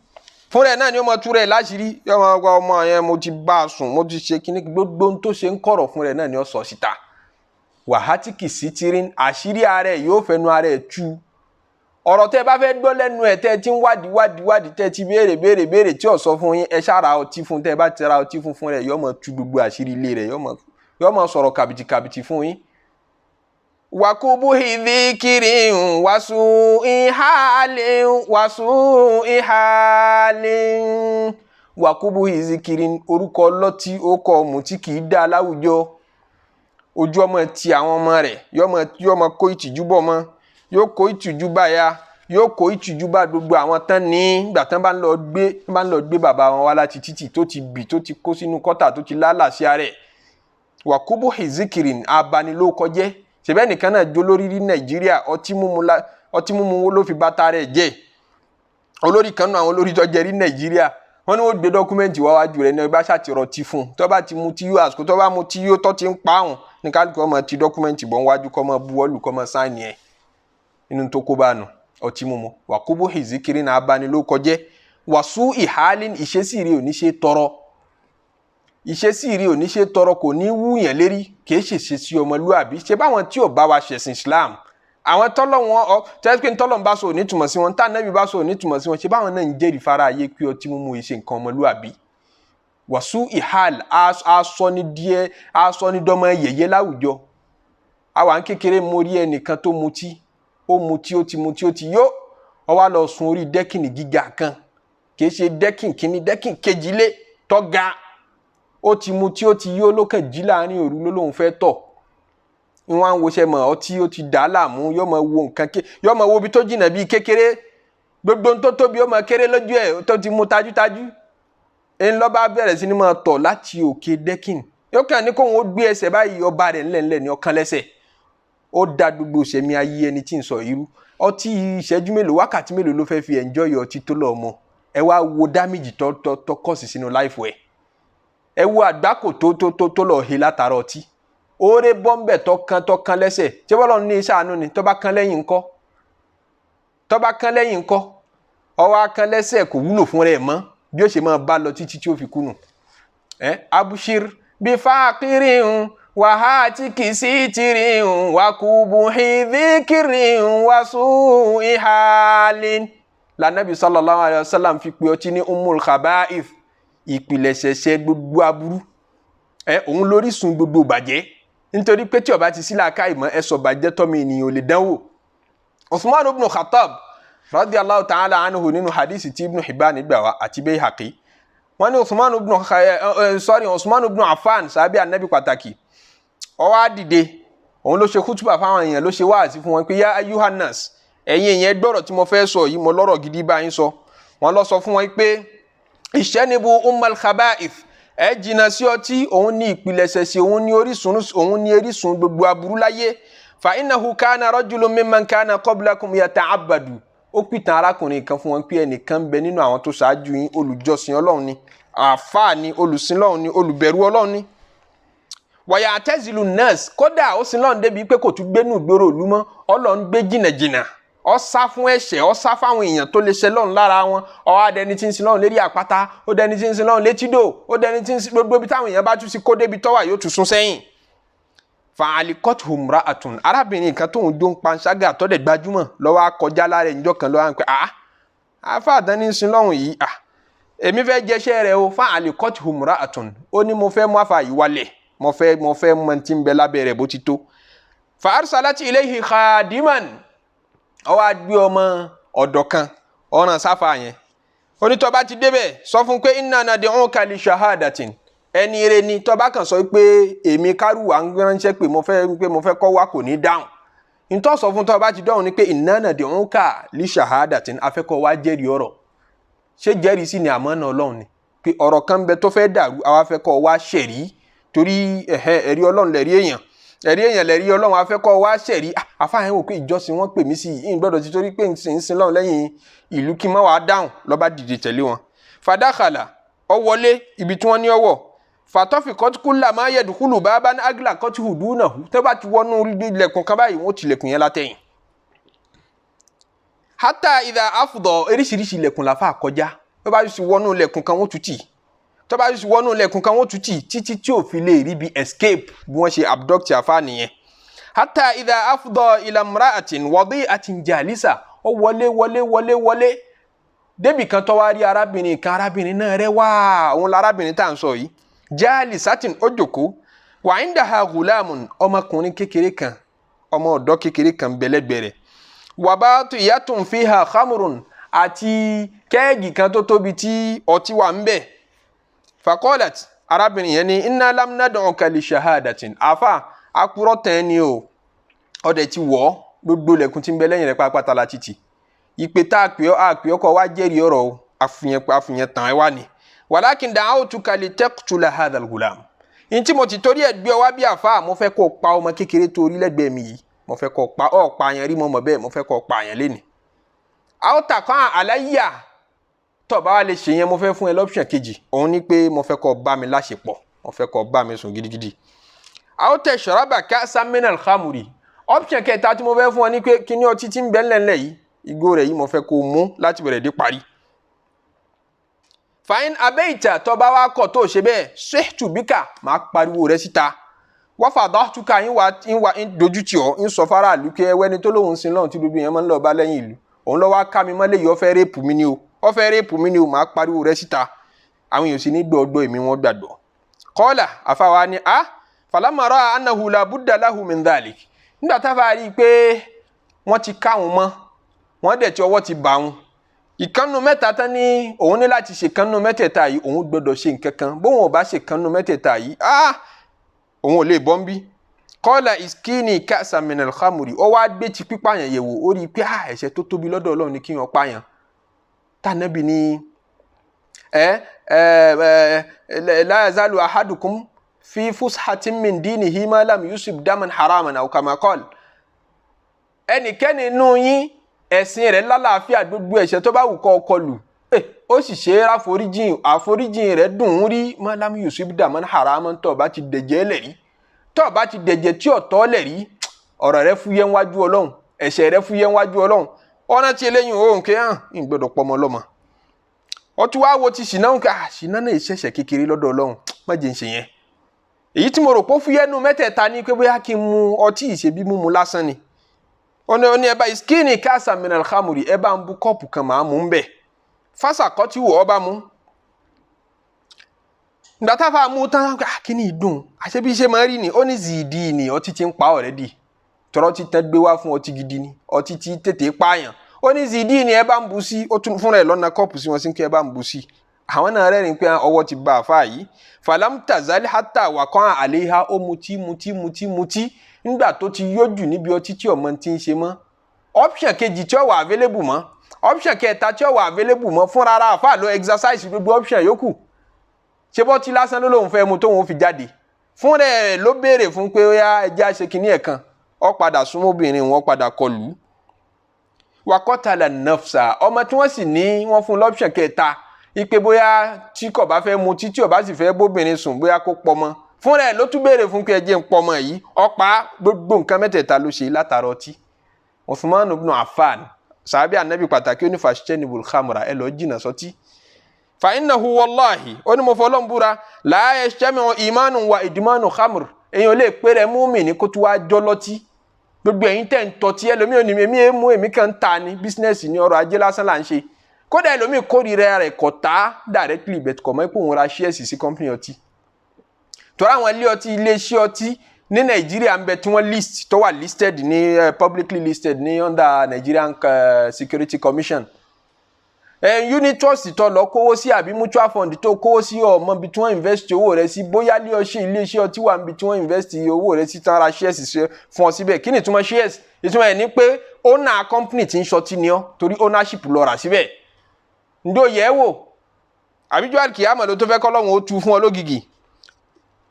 fúnra ẹ̀ náà ni ó mọ túrẹ̀ láṣìírí. Yọ máa gba ọmọ yẹn, mo ti bá a sùn, mo ti ṣe kíní, gbogbo ohun tó ṣe ń kọ̀rọ̀ fúnra ẹ̀ náà ni ó sọ síta. Wàhátì kìsítìrìn, àṣírí ara ẹ̀ yóò fẹnu ara ẹ̀ tú. Ọ̀rọ̀ tẹ́ ẹ bá fẹ́ gbọ́ lẹ́nu ẹ̀, tẹ́ ẹ ti ń wádìí, wádìí, wádìí, tẹ́ ẹ ti béèrè, béèrè, béèrè tí ò sọ fún yín, ẹ ṣáà ra ọtí fún. Tẹ́ ẹ bá ti ra ọtí fún fún rẹ̀, yóò mọ tú gbogbo àṣírí ilé rẹ̀, yóò mọ sọ̀rọ̀ kàbìtì kàbìtì fún yín. Wakubuhi dhikirin wasu ihalin, wasu ihalin. Wakubuhi zikirin, orúkọ ọlọ́tí, orúkọ ọ̀mùtí kì í dá láwùjọ. Ojú ọmọ ti àwọn ọmọ rẹ̀, yóò mọ kó ìtìjú bọ̀ mọ́, yóò kó ìtìjú báyà, yóò kó ìtìjú bá gbogbo àwọn tán ní ìgbà tán bá ń lọ gbé bàbá wọn wá láti títì, tó ti bì, tó ti kó sínú kọ́tà, tó ti lálàsí ara ẹ̀. Wàkúbù hizikirin, abanilókọjẹ́. Ṣẹbẹ́ nìkan náà jó lórí rí Nàìjíríà, ọtí mímu ló fi bàtà rẹ̀ jẹ́. Olórí kan náà, àwọn olórí tó jẹ rí Nàìjíríà, wọ́n ní wọ́n gbé document wá wájú rẹ̀ ní ọba ṣàtìrọ̀tì fún un. Tó bá ti mu tí yóò, àsìkò tó bá mu tí yóò, tó ti ń pa àrùn ní kálukú ọmọ ti document bọ̀ wájú, kọ́ mọ buwọ́lù, kọ́ mọ sign ẹ̀. Inú tó kó bá nù ọtí mímu. Wàkúbù hìzíkiri náà, abanilókọjẹ́. Wàsú ìhálín, ìṣesí rí òní ṣe tọrọ, ìṣesí rí òní ṣe tọrọ, kò ní wúyàn lérí, kì í ṣèṣe sí ọmọlúàbí. Ṣe báwọn tí ò bá wa ṣẹ̀sìn Islam, àwọn tọ́lọ̀ wọn ọ tẹ́sí tọ́lọ̀ ń bá sọ òní túmọ̀ sí wọn, tá nẹ́bí bá sọ òní túmọ̀ sí wọn, ṣe báwọn náà ń jẹ́rìí fara ayé pé ọtí mímu yìí ṣe nǹkan ọmọlúàbí? Wàsú ìhàl, aṣọ ní díẹ̀, aṣọ ní dọ́mọ yẹ̀yẹ́ láwùjọ. Àwa ń kékeré, mo rí ẹnìkan tó mutí, ó mutí, ó ti mutí, ó ti yó, ó wá lọ sùn orí decking gíga kan, kì í ṣe decking kínní, decking kejì lé tọ́ga. Ó ti mutí, ó ti yó, lókàn jí láàrin òru, ló lóun fẹ́ tọ̀. Ìwọ̀n àwọn woṣẹ́ mọ̀, ọtí ó ti dà á láàmú. Yóò máa wo nǹkan ké, yóò máa wo ibi tó jìnnà bíi kékeré, gbogbo ohun tó tóbi ó máa kéré lójú ẹ̀, tó ti mu tajútajú. Ńlọ bá bẹ̀rẹ̀ sí ni máa tọ̀ láti òkè decking. Yóò kàn ní kóun ó gbé ẹsẹ̀ báyìí, ọba rẹ̀ ńlẹ̀ńlẹ̀ ní ọkàn lẹ́sẹ̀, ó da gbogbo ìṣẹ̀mí ayé ẹni tí ń sọ irú ọtí. Ìṣẹ́jú mélòó, wákàtí mélòó ló fẹ́ fi enjoy ọtí tó lọ́ọ́ mọ? Ẹ wá wo damage tó cause sínú life ẹ̀. Ẹ wo àgbákò tó lọ́ọ́ he látara ọtí. Oore bọ́m̀bẹ̀ tó kán lẹ́sẹ̀, tí bọ́lọ̀ ní sànú ni. Tó bá kán lẹ́yìn ńkọ́? Tó bá kán lẹ́yìn ńkọ́? Ọwọ́ akán lẹ́sẹ̀, kò wúlò fún rẹ̀ mọ́, bí ó ṣe máa bá lọ títí tí ó fi kú nù. Ẹ abushir bí fàákìrìn wàhátì kìsìtìrìn wàkúbùhì dhikrin wàsú ìhàlín. Lànàbí sallallahu alayhi wa sallam fi pé ọtí ní umul khaba'ith, ìpìlẹ̀ṣẹ̀ṣẹ̀ gbogbo aburú. Ẹ òun lórísun gbogbo bàjẹ́, nítorí pé tí ó bá ti sí làákàyè mọ́, ẹ sọ bàjẹ́ tọ́mi ènìyàn ò lè dánwò. Usman ibn Khattab radiyallahu ta'ala anhu, nínú hadisi tí Ibn Hibban gbà wá àti Bayhaqi, wọ́n ní Usman ibn sorry, Usman ibn Affan, sábẹ́ anabi pàtàkì, ó wá dìde, òun ló ṣe kútùbà fáwọn èèyàn, ló ṣe wáàsí fún wọn pé ya ayyuhannas, ẹ̀yin èèyàn, gbọ́rọ̀ tí mo fẹ́ sọ yìí, mo lọ́rọ̀ gidi bá yín sọ. Wọ́n lọ sọ fún wọn pé ijtanibu ummal khaba'ith, Ẹ jìnnà sí ọtí, òun ní ìpilẹ̀ṣẹ̀ sí, òun ní orísun, òun ní orísun gbogbo aburú láyé. Fa innahu kana rajulun mimman kana qablakum yata'abbadu. Ó pìtàn arákùnrin kan fún wọn pé ẹnìkan bẹ nínú àwọn tó ṣáájú yín, olùjọsìn Ọlọ́run ni, àáfàá ni, olùsìn Ọlọ́run ni, olùbẹ̀rù Ọlọ́run ni. Wa ya'tazilu nnas, kódà ó sin Ọlọ́run débi pé kò tún gbénú ìgboro ìlú mọ́, Ọlọ́run gbé jìnnàjìnnà, ó sá fún ẹ̀ṣẹ̀, ó sá fáwọn èèyàn tó lè ṣe lọ́run lára wọn. Ó wá dẹni tí ń sin lọ́run lérí àpáta, ó dẹni tí ń sin lọ́run létídò, ó dẹni tí ń sin gbogbo ibi táwọn èèyàn bá tún sí kó débi tọ́wà yóò tún sún sẹ́yìn. Fa'alikọ́tù imra'atun, arábìnrin kan tóun jó ń panṣágà tọ́dẹ̀ gbajúmọ̀ lọ́wọ́ akọjá lára ìjọ kan lọ́wọ́ à ń pẹ́ àá àfáàdán ní sin lọ́hùn yìí, à èmi fẹ́ jẹṣẹ́ rẹ o. Fa'alikọ́tù imra'atun, ó ní mo fẹ́ mú àfà yìí wálẹ̀, mo fẹ́ mọ tí ń bẹ lábẹ́ rẹ̀ bó ti tó. Fa arsalat ilayhi khadiman, ó wá gbé ọmọ ọ̀dọ̀ kan ọ̀ràn sáfà yẹn, onítọ́ bá ti débẹ̀ sọ fún pé inna nad'uka li shahadatin, ẹni eré ni, tó bá kàn sọ pé èmi kárùwà ń ránṣẹ́ pé mo fẹ́ kọ́ wá, kò ní dáhùn. Ntọ́ sọ fún tó bá ti dáhùn ni pé inna nad'uka li shahadatin, afẹ́kọ̀ wá jẹ́rìí ọ̀rọ̀. Ṣé jẹ́rìí sí ni àmánà Ọlọ́run ni, pé ọ̀rọ̀ kan bẹ tó fẹ́ dàrú, àwa fẹ́ kọ́ wá ṣẹ̀rí, torí ẹ̀rí Ọlọ́run lẹ̀rí èèyàn, ẹ̀rí èèyàn lẹ̀rí Ọlọ́run, afẹ́kọ̀ wá ṣẹ̀rí. Àfáàyàn wò pé ìjọsìn wọn pè mí sí yìí, gbọ́dọ̀ ti torí pé ń sin lọ́run lẹ́yìn ìlú kí n má wàá dáhùn. Ló bá dìde tẹ̀lé wọn. Fàdákàlà, ó wọlé ibi tí wọ́n ní ọwọ́. Fàtọ́fì kọ́tíkúlà máa yẹ dùkúlù bá ní agla kọ́tíhù dúnà hù, tó bá ti wọnú ilẹ̀kùn kan báyìí wọ́n tilẹ̀kùn yẹn látẹ̀yìn. Hátà ìdá àfùdọ̀, oríṣiríṣi ilẹ̀kùn làfà kọjá, tó bá ti wọnú ilẹ̀kùn kan wọ́n tutì, tó bá ti wọnú ilẹ̀kùn kan wọ́n tutì, títí tí ò fi lè rí bí escape bí wọ́n ṣe abduct àfa nìyẹn. Hátà ìdá àfùdọ̀ ìlàmúra àti wọ́dí àti jàlísà, ó wọlé wọlé wọlé wọlé débì kan tó wá rí arábìnrin kan, arábìnrin náà rẹwà, òun lárábìnrin tá à ń sọ yìí. Jaali satin, ó jókòó. Wa indaha gulamun, ọmọkùnrin kékeré kan, ọmọ ọ̀dọ́ kékeré kan bẹ̀lẹ́gbẹ̀ rẹ̀. Wa batiyatun fiha khamrun, àti kẹ́ẹ̀gì kan tó tóbi tí ọtí wà ń bẹ̀. Faqalat, arábìnrin yẹn ní inna lam nad'uka li shahadatin, àfà akúrọ̀ tẹ̀ ni o, ọdẹ ti wọ̀ gbogbo lẹ̀kùn tí ń bẹ lẹ́yìn rẹ̀ pátápátá la títì. Ìpè tá a pè ọ́, a pè ọ́ kọ́ wá jẹ́rìí ọ̀rọ̀ o, àfihàn tàn ẹ́ wá ni. Walakin da'awtuka litaqtula hadha al-ghulam, ntí mo ti torí ẹ̀ gbé ọ wá bí àfa, mo fẹ́ kó o pa ọmọ kékeré torí lẹ́gbẹ̀ẹ́ mi yìí, mo fẹ́ kó o pa ọ́ pa yẹn rí, mo mọ̀ bẹ́ẹ̀, mo fẹ́ kó o pa yẹn léni. Aw taqa alayya, tó bá wá lè ṣe yẹn, mo fẹ́ fún ẹ lọ́pṣọ̀n kejì, òun ni pé mo fẹ́ kó o bá mi láṣepọ̀, mo fẹ́ kó o bá mi sùn gidigidi. Aw tashraba ka'san min al-khamri, option kẹta tí mo fẹ́ fún ọ ni pé kíní ọtí tí ń bẹ ńlẹ̀ńlẹ̀ yìí, ìgò rẹ̀ yìí mo fẹ́ kó o mú láti bẹ̀rẹ̀ dé parí. Fàyín abẹ́ìtà, tó bá wá kọ̀ tó ṣe bẹ́ẹ̀, ṣètù bíkà, máa pariwo rẹ síta. Wọ́n fàdá túkà yín wá ń dojú tì ọ́, ń sọ fáráàlú pé ẹwẹ́ni tó lóun sin lọ́run tí gbogbo yẹn máa ń lọ bá lẹ́yìn ìlú, òun lọ́wọ́ á ká mi mọ́lẹ̀ yìí, ó fẹ́ réèpù mi ni o, ó fẹ́ réèpù mi ni o, máa pariwo rẹ síta. Àwọn èèyàn sì ní gbọ́gbọ́ èmi wọn gbàgbọ́. Kọ́là àfàwà ni a falamma annahu la budda lahu min dhalik. Nígbà táfà rí i pé wọ́n ti ká wọn mọ́, wọ́n dẹ̀ tí ọwọ́ ti bà wọn, ìkànnù mẹ́ta tán ní òun ní láti ṣe kànnù mẹ́tẹ̀ẹ̀ta yìí, òun gbọ́dọ̀ ṣe nǹkan kan, bóun ò bá ṣe kànnù mẹ́tẹ̀ẹ̀ta yìí, òun ò lè bọ́ ń bí. Kọ́lá iskini ka'sa minal khamri, ó wá gbé ti pípààyàn yẹ̀wò, ó rí i pé ẹ̀ṣẹ̀ tó tóbi lọ́dọ̀ Ọlọ́run ni kí wọ́n pààyàn. Tànàbí ni la yazalu ahadukum fi fushatin min dinihi ma lam yusib daman haraman aw kama qala. Ẹnikẹ́ni nínú yín ẹ̀sìn rẹ̀ lálàáfíà, gbogbo ẹ̀ṣẹ̀ tó bá wù kó kọlù, ó sì ṣe é ráforíjìn, àforíjìn rẹ̀ dùn ún rí. Malam yusuf daman haraman, tó bá ti dẹ̀jẹ̀ lẹ̀ rí, tó bá ti dẹ̀jẹ̀ tí ọ̀tọ̀ lẹ̀ rí, ọ̀rọ̀ rẹ̀ fúyẹ́ wájú Ọlọ́run, ẹ̀ṣẹ̀ rẹ̀ fúyẹ́ wájú Ọlọ́run. Ọ̀nà tí eléyìí òun kẹ́ hàn ń gbọ́dọ̀ pọmọ lọ́mọ. Ó tún wá wo ti ṣìnà ń ká ṣìnà náà ìṣẹ̀ṣẹ̀ kékeré lọ́dọ̀ Ọlọ́run, má jẹ́ ń ṣe yẹn. Èyí tí mo rò pé ó fúyẹ́ nu mẹ́tẹ̀ẹ̀ta ni pé bóyá kí n mu ọtí ìṣebí mímu lásán ni. Ó ní ẹ bá iskini ka'sa minal khamri, ẹ bá ń bu kọ́ọ̀pù kan màá mú ń bẹ̀. Fásà kọ́ tí wò ọ bá mú. Ìgbà táfà mú tán, kí ni ìdùn? Àṣé bí ṣe máa rí ni, ó ní zìdí ni ọtí ti ń pa already. Tọrọ ti tẹ́ gbé wá fún ọtí gidi ni, ọtí ti tètè pààyàn. Ó ní zìdí ni ẹ bá ń bu sí, ó tún fúnra ẹ̀ lọ́nà kọ́ọ̀pù sí wọn sí kí ẹ bá ń bu sí. Àwọn náà rẹ́rìn pé ọwọ́ ti bá àfáà yìí. Falam tazali hatta waqa'a alayha, ó mutí mutí mutí mutí. Nígbà tó ti yójú níbi ọtí tí ọmọ ti ń ṣe mọ́. Option kejì tí ó wà available mọ́, option kẹta tí ó wà available mọ́, fúnra ara àfáà ló exercise gbogbo option yòókù. Ṣé bọ́tí lásán ló lóun fẹ́ mu tóun fi jáde? Fún rẹ̀ ló béèrè fún pé ó yá ẹjẹ́ àṣekínní ẹ̀ kan. Ó padà súnmọ́ obìnrin wọn, padà kọlù. Wakọ́tàlà nafsa, ọmọ tí wọ́n sì ní wọ́n fún lọ́pṣọ̀n kẹta ipe bóyá tí kò bá fẹ́ mu títí ò bá sì fẹ́ bóbìnrin sùn bóyá kó pọmọ. Fún rẹ̀ ló tún béèrè fún pé ẹjẹ́ ń pọmọ yìí. Ọ̀pá gbogbo nǹkan mẹ́tẹ̀ẹ̀ta ló ṣe látara ọtí. Uthman ibn Affan, sàbí anabi pàtàkì, ó ní fashtanibul khamra, ẹ lọ jìnnà sọtí. Fa innahu wallahi, ó ní mo fọlọ́n búra, la yajtami'u imanun wa idmanu khamr. Èèyàn lè pé rẹ̀ mùmínì kó tún wá jọ́ lọ́tí. Gbogbo ẹ̀yin tẹ̀ ń tọ́tí, ẹlòmíì ò ní èmi ẹ̀ mú èmi kàn ń ta ni, bísínẹ́sì ni, ọrọ̀ ajé lásán là ń ṣe. Kódà ẹlòmíì kórìíra rẹ̀ kò tá directly, but kò mọ̀ pé òun ra shares sí company ọtí. Torí àwọn ilé ọtí, ilé iṣẹ́ ọtí ní Nàìjíríà ń bẹ tí wọ́n list, tó wà listed ní publicly listed ní under Nigerian Security Commission. Unit trust tó lọ kówó sí àbí mutual fund tó kówó sí, ọmọ ibi tí wọ́n invest owó rẹ̀ sí, bóyá ilé ọṣẹ ilé iṣẹ́ ọtí wà níbi tí wọ́n invest owó rẹ̀ sí, tán ra shares fún ọ síbẹ̀. Kí ni ìtumọ̀ shares? Ìtumọ̀ ẹ̀ ní pé owner company tí ń ṣọtí ni ọ́, torí ownership lọ rà síbẹ̀. Ǹdó yẹ̀ wò àbíjọ́ àkìyàmọ̀ ló tó fẹ́ kọ́ lọ́hùn ó tu fún ọ lógìgì.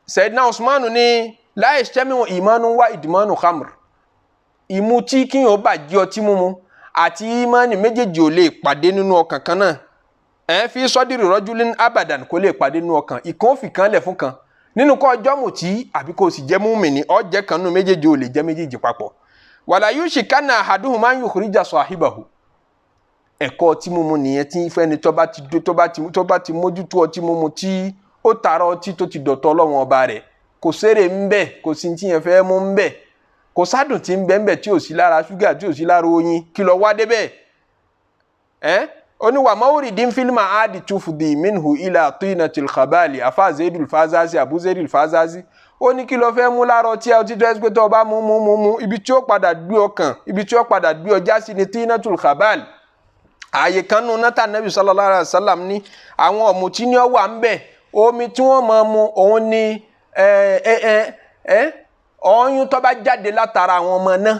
Sayyidina Usman ní la yajtami'u imanun wa idmanu khamr. Ìmutí kíyàn ó bàjẹ́ ọtí mímu àti ìmánì méjèèjì ò lè pàdé nínú ọkàn kan náà. Ẹ fi sadri rajulin abadan, kò lè pàdé nínú ọkàn. Ìkan ó fi kan lẹ̀ fún kan. Nínú kọ́ ọjọ́ mùtí àbí kò sì jẹ́ múmìnì, ó jẹ́ kan nínú méjèèjì, ò lè jẹ́ méjèèjì papọ̀. Wala yushikanna ahaduhuma an yukhrija sahibahu. Ẹ̀kọ́ ọtí mímu nìyẹn tí fẹ́ni tó bá ti mójútó ọtí mímu, tí ó tààrà ọtí tó ti dọ̀tọ̀ Ọlọ́run ọba rẹ̀, kò sérè ń bẹ̀, kò sí tí yẹn fẹ́ mú ń bẹ̀, kò sádùn tí ń bẹ ń bẹ̀ tí ò sí lára ṣúgà, tí ò sí lára oyin. Kí lọ wá débẹ̀? Ẹ́ oníwà mawridin fil ma'adi tufdi minhu ila tinatil khabali. Afa Zaidul Fazazi, Abu Zaidul Fazazi, ó ní kí ló fẹ́ mú lára ọtí? Ọtí tó ẹ́ pé tó o bá mú mú mú mú, ibi tí ó padà gbé ọkàn, ibi tí ó padà gbé ọjà sí ni tinatul khabal, ààyè kan nù nátà. Nàbì sallallahu alaihi wasallam ní àwọn ọ̀mùtí ní ọ wà ń bẹ̀. Omi tí wọ́n máa mu òun ni ẹ ẹ ẹ ọyún tó bá jáde látara àwọn ọmọ náà,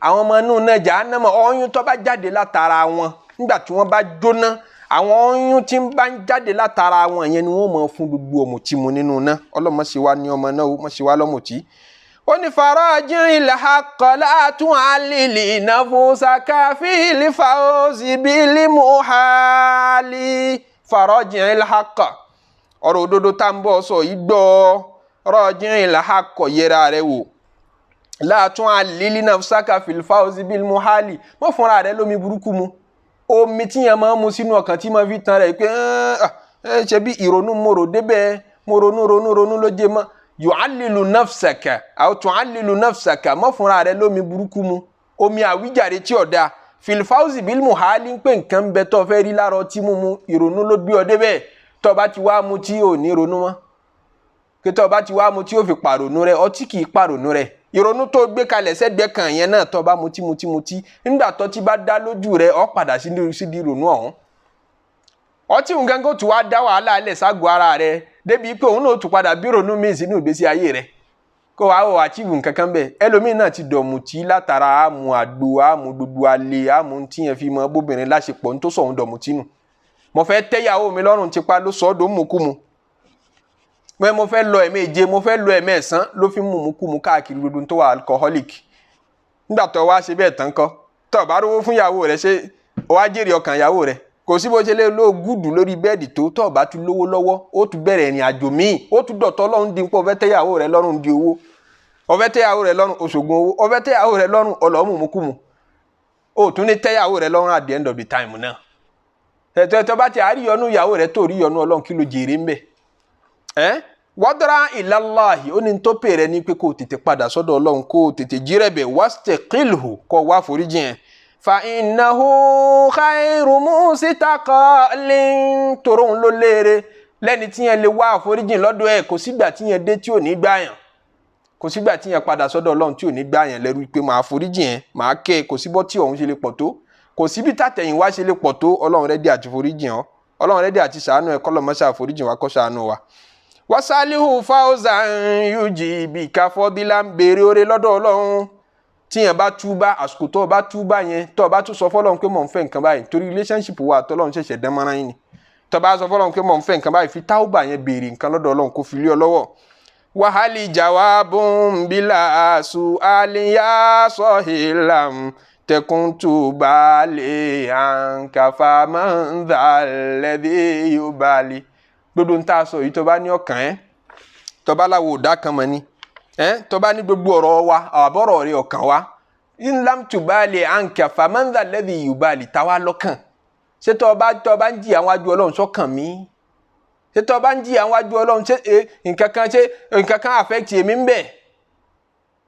àwọn ọmọ inú náà jahannama, ọyún tó bá jáde látara wọn nígbà tí wọ́n bá jóná, àwọn ọyún tí ń bá ń jáde látara wọn yẹn ni wọ́n máa fún gbogbo ọ̀mùtí mu nínú náà. Ọlọ́mọ ṣe wá ní ọmọ náà, ó mọ̀ ṣe wá lọ́mùtí. Ó ní farajil haqqa la tu'allili nafsaka fil fawzi bil muhali. Farajil haqqa, ọ̀rọ̀ òdodo tá ń bọ̀ sọ yìí gbọ́. Rajil haqqa, yẹra rẹ wò. La tu'allili nafsaka fil fawzi bil muhali. Mọ́ fúnra rẹ lómi burúkú mu, omi tí yẹn máa ń mu sínú ọkàn tí máa fi tan rẹ̀ pé ẹ ṣe bí ìrònú mo rò débẹ̀, mo ronú ronú ronú ló jẹ mọ́. Yu'allilu nafsaka aw tu'allilu nafsaka, mọ́ fúnra rẹ lómi burúkú mu, omi àwíjàre tí ò dáa. Fil fawzi bil muhali, ń pè nǹkan bẹ tó fẹ́ rí lára ọtí mímu, ìrònú ló gbé ọ débẹ̀. Tó bá ti wá mu tí ò ní ronú mọ́, kí tó bá ti wá mu tí ó fi pàrònú rẹ, ọtí kì í pàrònú rẹ. Ìrònú tó gbé kalẹ̀ sẹ́gbẹ́ kan yẹn náà, tó bá mutí mutí mutí, nígbà tó ti bá dá lójú rẹ, ó padà sí di ìrònú ọ̀hún. Ọtí òun gángan tó wá dá wàhálà lẹ̀ ságọ́ ara rẹ débi pé òun náà tún padà bí ìrònú míì sínú ìgbésí ayé rẹ, kó wàá wọ àchíìfù nǹkan kan bẹ́ẹ̀. Ẹlòmíín náà ti dọ̀mùtí látara àmú àgbo, àmú gbogbo alẹ́, àmú tíyẹn fi mọ bóbìnrin láṣepọ̀ ní tó sọ̀hún dọ̀mùtí nù. Mo fẹ́ tẹ́yàwó mi lọ́rùn tipa ló sọ ọ́ dò ń mú kú mu pé mo fẹ́ lọ ẹ̀mẹ́je, mo fẹ́ lọ ẹ̀mẹ́sán, ló fi mú mú kú mu káàkiri, gbogbo tó wà alcoholic. Nígbà tó wá ṣe bẹ́ẹ̀ tán kọ́, tó bá rówó fún ìyàwó rẹ̀, ṣé o wá jèrè ọkàn ìyàwó rẹ̀? Kò sí bó ṣe lè lo gúdù lórí bẹ́ẹ̀dì tó bá tún lówó lọ́wọ́, ó tún bẹ̀rẹ̀ ìrìn àjò míì, ó tún dọ̀tọ́ lọ́rùn dín pọ̀. Ó fẹ́ tẹ́yàwó rẹ̀ lọ́rùn di owó, ó fẹ́ tẹ́yàwó rẹ̀ lọ́rùn oṣogun owó, ó fẹ́ tẹ́yàwó rẹ̀ lọ́rùn ọlọ́mù mú kú mu, ó tún ní tẹ́yàwó rẹ̀ lọ́rùn at the end of the time náà. Tẹ̀tẹ̀ bá ti àríyànú ìyàwó rẹ̀ tó ríyànú Ọlọ́run, kí ló jèrè ń bẹ̀? Ẹ́ wádàrá ilallahi, ó ní tó pè rẹ ní pé kó o tètè padà sọ́dọ̀ Ọlọ́run, kó o tètè jírẹ̀bẹ̀. Wastaqilhu, kó o wá foríjì yẹn. Fa innahu khairu musitaqalin, tòrò ń ló léere lẹ́ni tí yẹn lè wá àforíjì lọ́dọ̀ ẹ̀. Kò sígbà tí yẹn dé tí ò ní gbà yàn, kò sígbà tí yẹn padà sọ́dọ̀ Ọlọ́run tí ò ní gbà yàn lẹ́rú pé màá foríjì yẹn, màá kẹ́ ẹ. Kò síbọ́ tí òun ṣe lè pọ̀ tó, kò síbi tàtẹ̀yìnwá ṣe lè pọ̀ tó, Ọlọ́run ready àti foríjì hàn, Ọlọ́run ready àti ṣàánú ẹ̀. Kọ́lọ́ mọ́ṣá foríjì wa, kó ṣàánú wa. Wasalihu fawzan yujibika fọdílà, ń béèrè oore lọ́dọ̀ Ọlọ́run. Tíyẹn bá túbá, àsìkò tó o bá túbá yẹn, tó o bá tún sọ fọlọ́run pé mò ń fẹ́ nǹkan báyìí, torí relationship wa àtọlọ́run ṣẹ̀ṣẹ̀ dán mọ́ra yín ni. Tó bá sọ fọlọ́run pé mò ń fẹ́ nǹkan báyìí, fi táwùbà yẹn béèrè nǹkan lọ́dọ̀ Ọlọ́run kó fi lé ọ lọ́wọ́. Wàhálì jawabun bila su'alin ya sahilam tẹkùntù balẹ̀ ànkàfà man dhalladhi yubali. Gbogbo ń tá a sọ yìí, tó bá ní ọkàn ẹ́, tó bá láwo òdà kan mọ́ ni ẹ́, tó bá ní gbogbo ọ̀rọ̀ wa àbọ̀rọ̀ rẹ̀ ọ̀kàn wa, ńlám tubali ànkàfà man dhalladhi yubali, táwa lọ́kàn. Ṣé tó bá ń jìyà wájú Ọlọ́run sọ́kàn mi? Ṣé tó bá ń jìyà wájú Ọlọ́run, ṣé nǹkan kan, ṣé nǹkan kan affect èmi ń bẹ̀?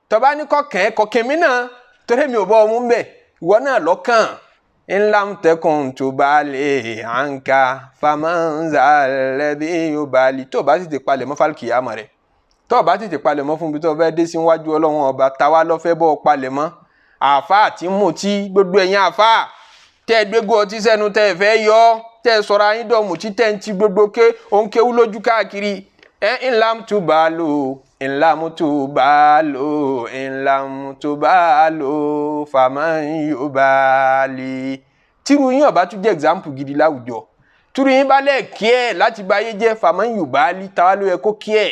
Tó bá ní kọ̀kẹ́ kọ̀kẹ́ mi náà, torí mi ò bọ́ ọmú ń bẹ̀, ìwọ náà lọ́kàn. Ńlám tẹkùn tó bá lè ànká famanza lẹ́bí yóò bá lè. Tó o bá sì ti palẹ̀ mọ́ fálkìyàmọ̀ rẹ̀, tó o bá sì ti palẹ̀ mọ́ fún mi tó o fẹ́ dé sí wájú Ọlọ́run ọba, táwa lọ́fẹ́ bọ́ ọ palẹ̀ mọ́. Àáfàá tí mutí, gbogbo ẹ̀yin àáfàá tẹ́ ẹ gbégbó ọtí sẹ́nu, tẹ́ ẹ fẹ́ yọ, tẹ́ ẹ sọ̀rọ̀ ayín dọ̀mù tí tẹ́ ń ti gbogbo ké òun kéwú lójú káàkiri. Ẹ ńlám tó bá lò, ńlám tó bá lò, ńlám tó bá lò, faman yubali. Tírú yín ọba tún jẹ́ example gidi láwùjọ. Tírú yín bá lẹ̀ kí ẹ̀ láti bá ayé jẹ́, faman yubali, táwa ló yẹ kó kí ẹ̀,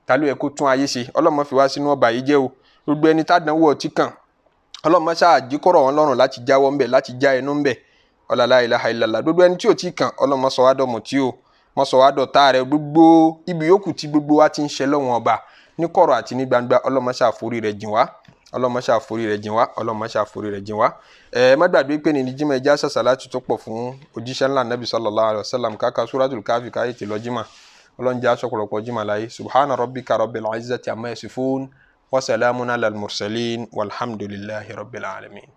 ta ló yẹ kó tún ayé ṣe? Ọlọ́mọ fi wá sínú ọba yìí jẹ́ o. Gbogbo ẹni tádànwó ọtí kàn, Ọlọ́mọ ṣáà jíkọ̀rọ̀ wọn lọ́rùn láti jáwọ́ ńbẹ̀, láti já ẹnu ńbẹ̀. Ọlá la ilaha illallah. Gbogbo ẹni tí ò tí kàn, Ọlọ́mọ sọ wá dọ̀mọ̀ tí o mọ sọ wá dọ̀tá rẹ. Gbogbo ibi yòókù tí gbogbo wa ti ń ṣe lọ́wọ́n ọba ní kọ̀rọ̀ àti ní gbangba, Ọlọ́mọ ṣáà forí rẹ̀ jìn wá, Ọlọ́mọ ṣáà forí rẹ̀ jìn wá, Ọlọ́mọ ṣáà forí rẹ̀ jìn wá. Ẹ má gbàgbé pé ní jímọ̀ ẹja ṣàṣàlátù tó pọ̀ fún òjíṣẹ́ ńlá Nabi sallallahu alaihi wasallam, káka suratul káfí káyé ti lọ jímọ̀. Ọlọ́run jẹ́ aṣọ pọ̀lọpọ̀ jímọ̀ láyé. Subhana rabbika rabbil izzati amma yasifun wa salamun alal mursalin walhamdulillahi rabbil alamin.